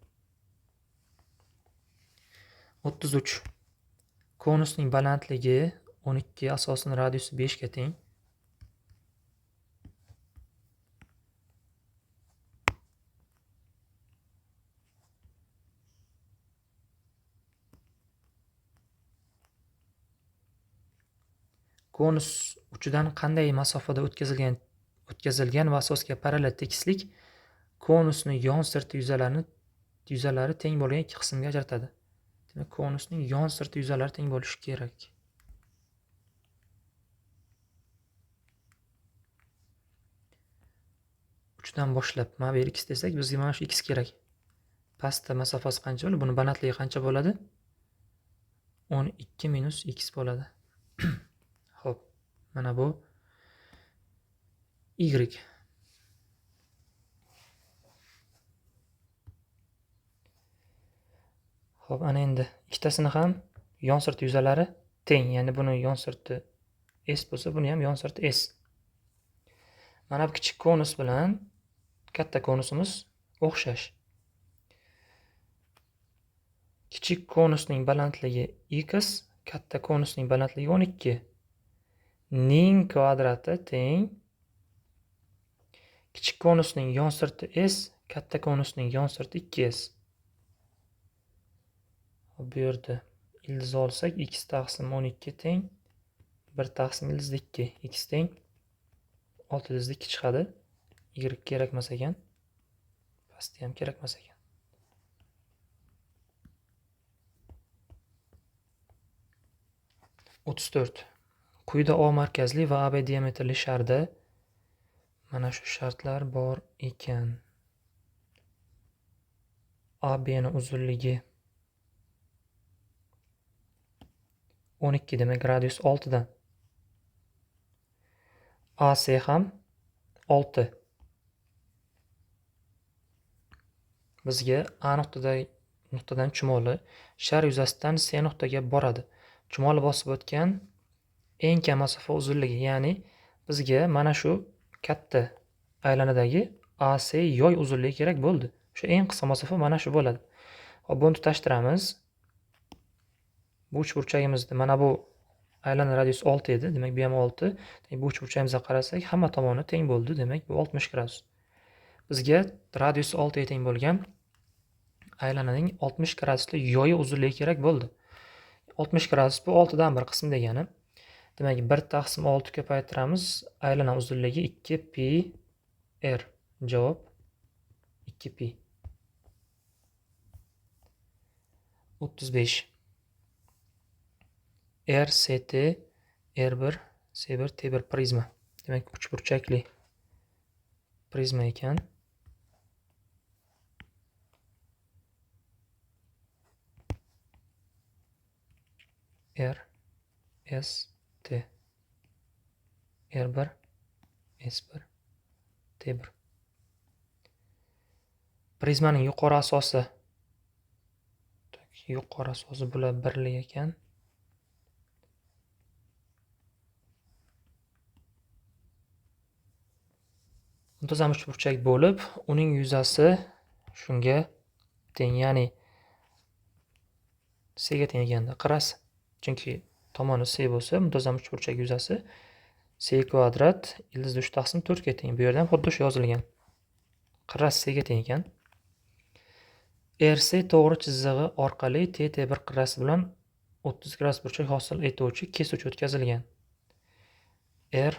33. Konusning balandligi 12, asosining radiusi 5 ga teng. Konus uchidan qanday masofada o'tkazilgan va asosga parallel tekislik konusni yon sirti yuzalari teng bo'lgan ikki qismga ajratadi. Demak, konusning yon sirti yuzalari teng bo'lishi kerak. Uchdan boshlab mana bu yer x desak, bizga mana shu x kerak. Pastda masofasi qancha bo'ladi? Buni balandligi qancha bo'ladi? 12 minus x bo'ladi. Xo'p, mana bu y. Xo'p, ana endi ikkitasini ham yon sirti yuzalari teng, ya'ni buni yon sirti s bo'lsa, buni ham yon sirti s. Mana bu kichik konus bilan katta konusimiz o'xshash. Kichik konusning balandligi x, katta konusning balandligi 12. Ning kvadrati teng kichik konusning yon sirti s, katta konusning yon sirti 2s. Bu yerda ildiz olsak, x taqsim 12 teng 1 taqsim ildiz 2, x teng 6 ildiz 2 chiqadi. Y kerak emas ekan. Pasti ham kerak emas ekan. 34. Quyida O markazli va AB diametrli sharda mana shu shartlar bor ekan. AB ni uzunligi 12, demak radius 6 dan. AC ham 6. Bizga A nuqtadan chumoli shar yuzasidan C nuqtaga boradi. Chumoli bosib o'tgan eng kam masofa uzunligi, ya'ni bizga mana shu katta aylanadagi AC yoy uzunligi kerak bo'ldi. O'sha eng qisqa masofa mana shu bo'ladi. Xo'p, buni tutashtiramiz. Bu uchburchagimizda mana bu aylana radiusi 6 edi, demak bu ham 6. Demak, bu uchburchagimizga qarasak, hamma tomoni teng bo'ldi, demak bu 60 gradus. Bizga radiusi 6 ga teng bo'lgan aylananing 60 gradusli yoyi uzunligi kerak bo'ldi. 60 gradus bu 6 dan bir qism degani. Demak, 1 taqsim 6 ko'paytiramiz, aylana uzunligi 2 pi r. Javob 2 pi. 35. R, S, T, R1, S1, T1 prizma. Demak, uchburchakli prizma ekan. R, S, T. R1, S1, T1. Prizmaning yuqori asosi. Yuqori asosi bular birlik ekan. Muntazam uchburchak bo'lib, uning yuzasi shunga teng, ya'ni C ga teng ekanda qirasi. Chunki tomoni C bo'lsa, muntazam uchburchak yuzasi C kvadrat ildiz 3 taqsim 4 ga teng. Bu yerda ham xuddi shu yozilgan. Qirasi C ga teng ekan. RC to'g'ri chizig'i orqali TT1 qirrasi bilan 30 gradus burchak hosil etuvchi kesuvchi o'tkazilgan. R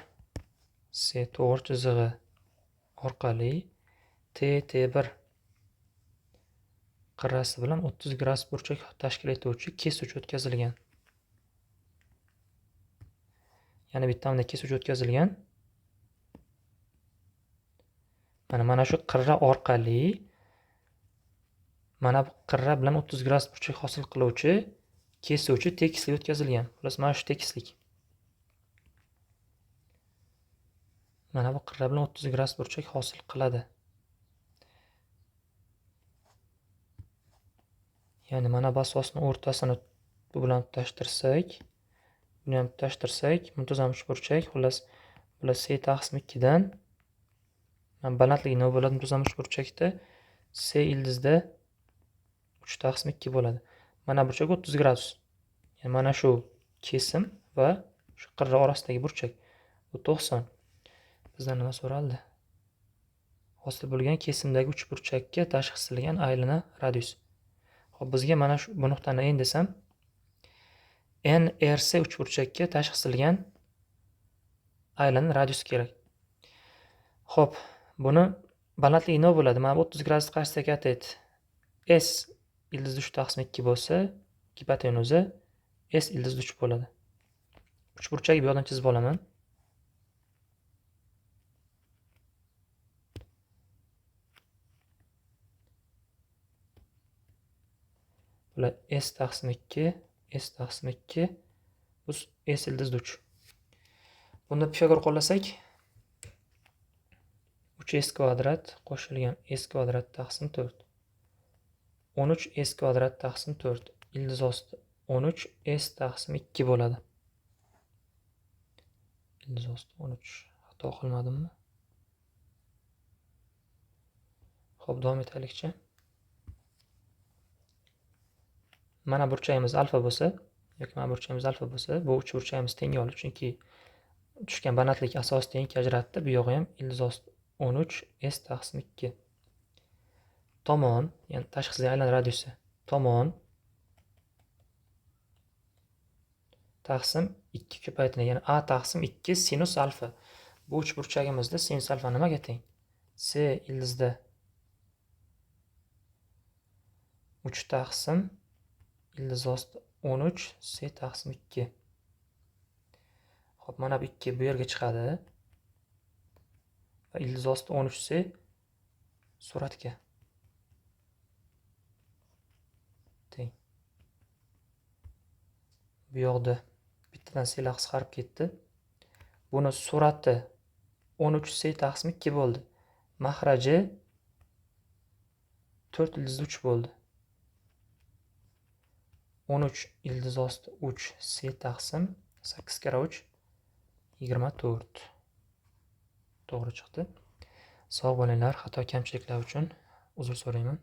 C to'g'ri chizig'i orqali TT1 qirrasi bilan 30 gradus burchak tashkil etuvchi kesuvchi o'tkazilgan. Yana bitta bunday kesuvchi o'tkazilgan. Mana shu qirra orqali mana bu qirra bilan 30 gradus burchak hosil qiluvchi kesuvchi tekislik o'tkazilgan. Xullas, mana shu tekislik. Mana bu qirra bilan 30 gradus burchak hosil qiladi. Ya'ni mana bu asosni o'rtasini bu bilan tutashtirsak, buni ham tutashtirsak, muntazam uchburchak, xullas, bular C taqsim 2 dan mana balandligi nima bo'ladi muntazam uchburchakda? C ildizda 3 taqsim 2 bo'ladi. Mana burchak 30 gradus. Ya'ni mana shu kesim va shu qirra orasidagi burchak bu 90. Bizdan nima so'raldi? Hosil bo'lgan kesimdagi uchburchakka tashxisilgan aylana radius. Xo'p, bizga mana shu bu nuqtani N desam, NRC uchburchakka tashxisilgan aylana radius kerak. Xo'p, buni balandligi nima bo'ladi? Mana bu 30 gradus qarshisidagi katet S ildiz 3 taqsim 2 bo'lsa, gipotenuza S ildiz 3 bo'ladi. Uchburchakni bu yoqdan chizib olaman. Bular S taqsim 2, S taqsim 2, bu S ildiz 3. Bunda Pifagor qo'llasak, 3s kvadrat qo'shilgan S kvadrat taqsim 4. 13 S kvadrat taqsim 4 ildiz osti 13 S taqsim 2 bo'ladi. Ildiz osti 13. Xato qilmadimmi? Xo'p, davom etaylikchi. Mana burchagimiz alfa bo'lsa, yoki mana burchagimiz alfa bo'lsa, bu uch burchagimiz teng oldi, chunki tushgan balandlik asosi teng ajratdi. Bu yog'i ham ildiz osti 13 S taqsim 2. Tomon, ya'ni tashxisli aylana radiusi tomon taqsim 2 ko'paytirilgan, ya'ni A taqsim 2 sinus alfa. Bu uch burchagimizda sinus alfa nimaga teng? C ildizda 3 taqsim ildiz osti 13 C taqsim 2. Xo'p, mana bu 2 bu yerga chiqadi. Va ildiz osti 13 C suratga teng. Bu yoqda bittadan C qisqarib ketdi. Buni surati 13 C taqsim 2 bo'ldi. Mahraji 4 ildiz 3 bo'ldi. 13 ildiz osti 3 C taqsim 8 karra 3 24. To'g'ri chiqdi. Sog' bo'linglar, xato kamchiliklar uchun uzr so'rayman.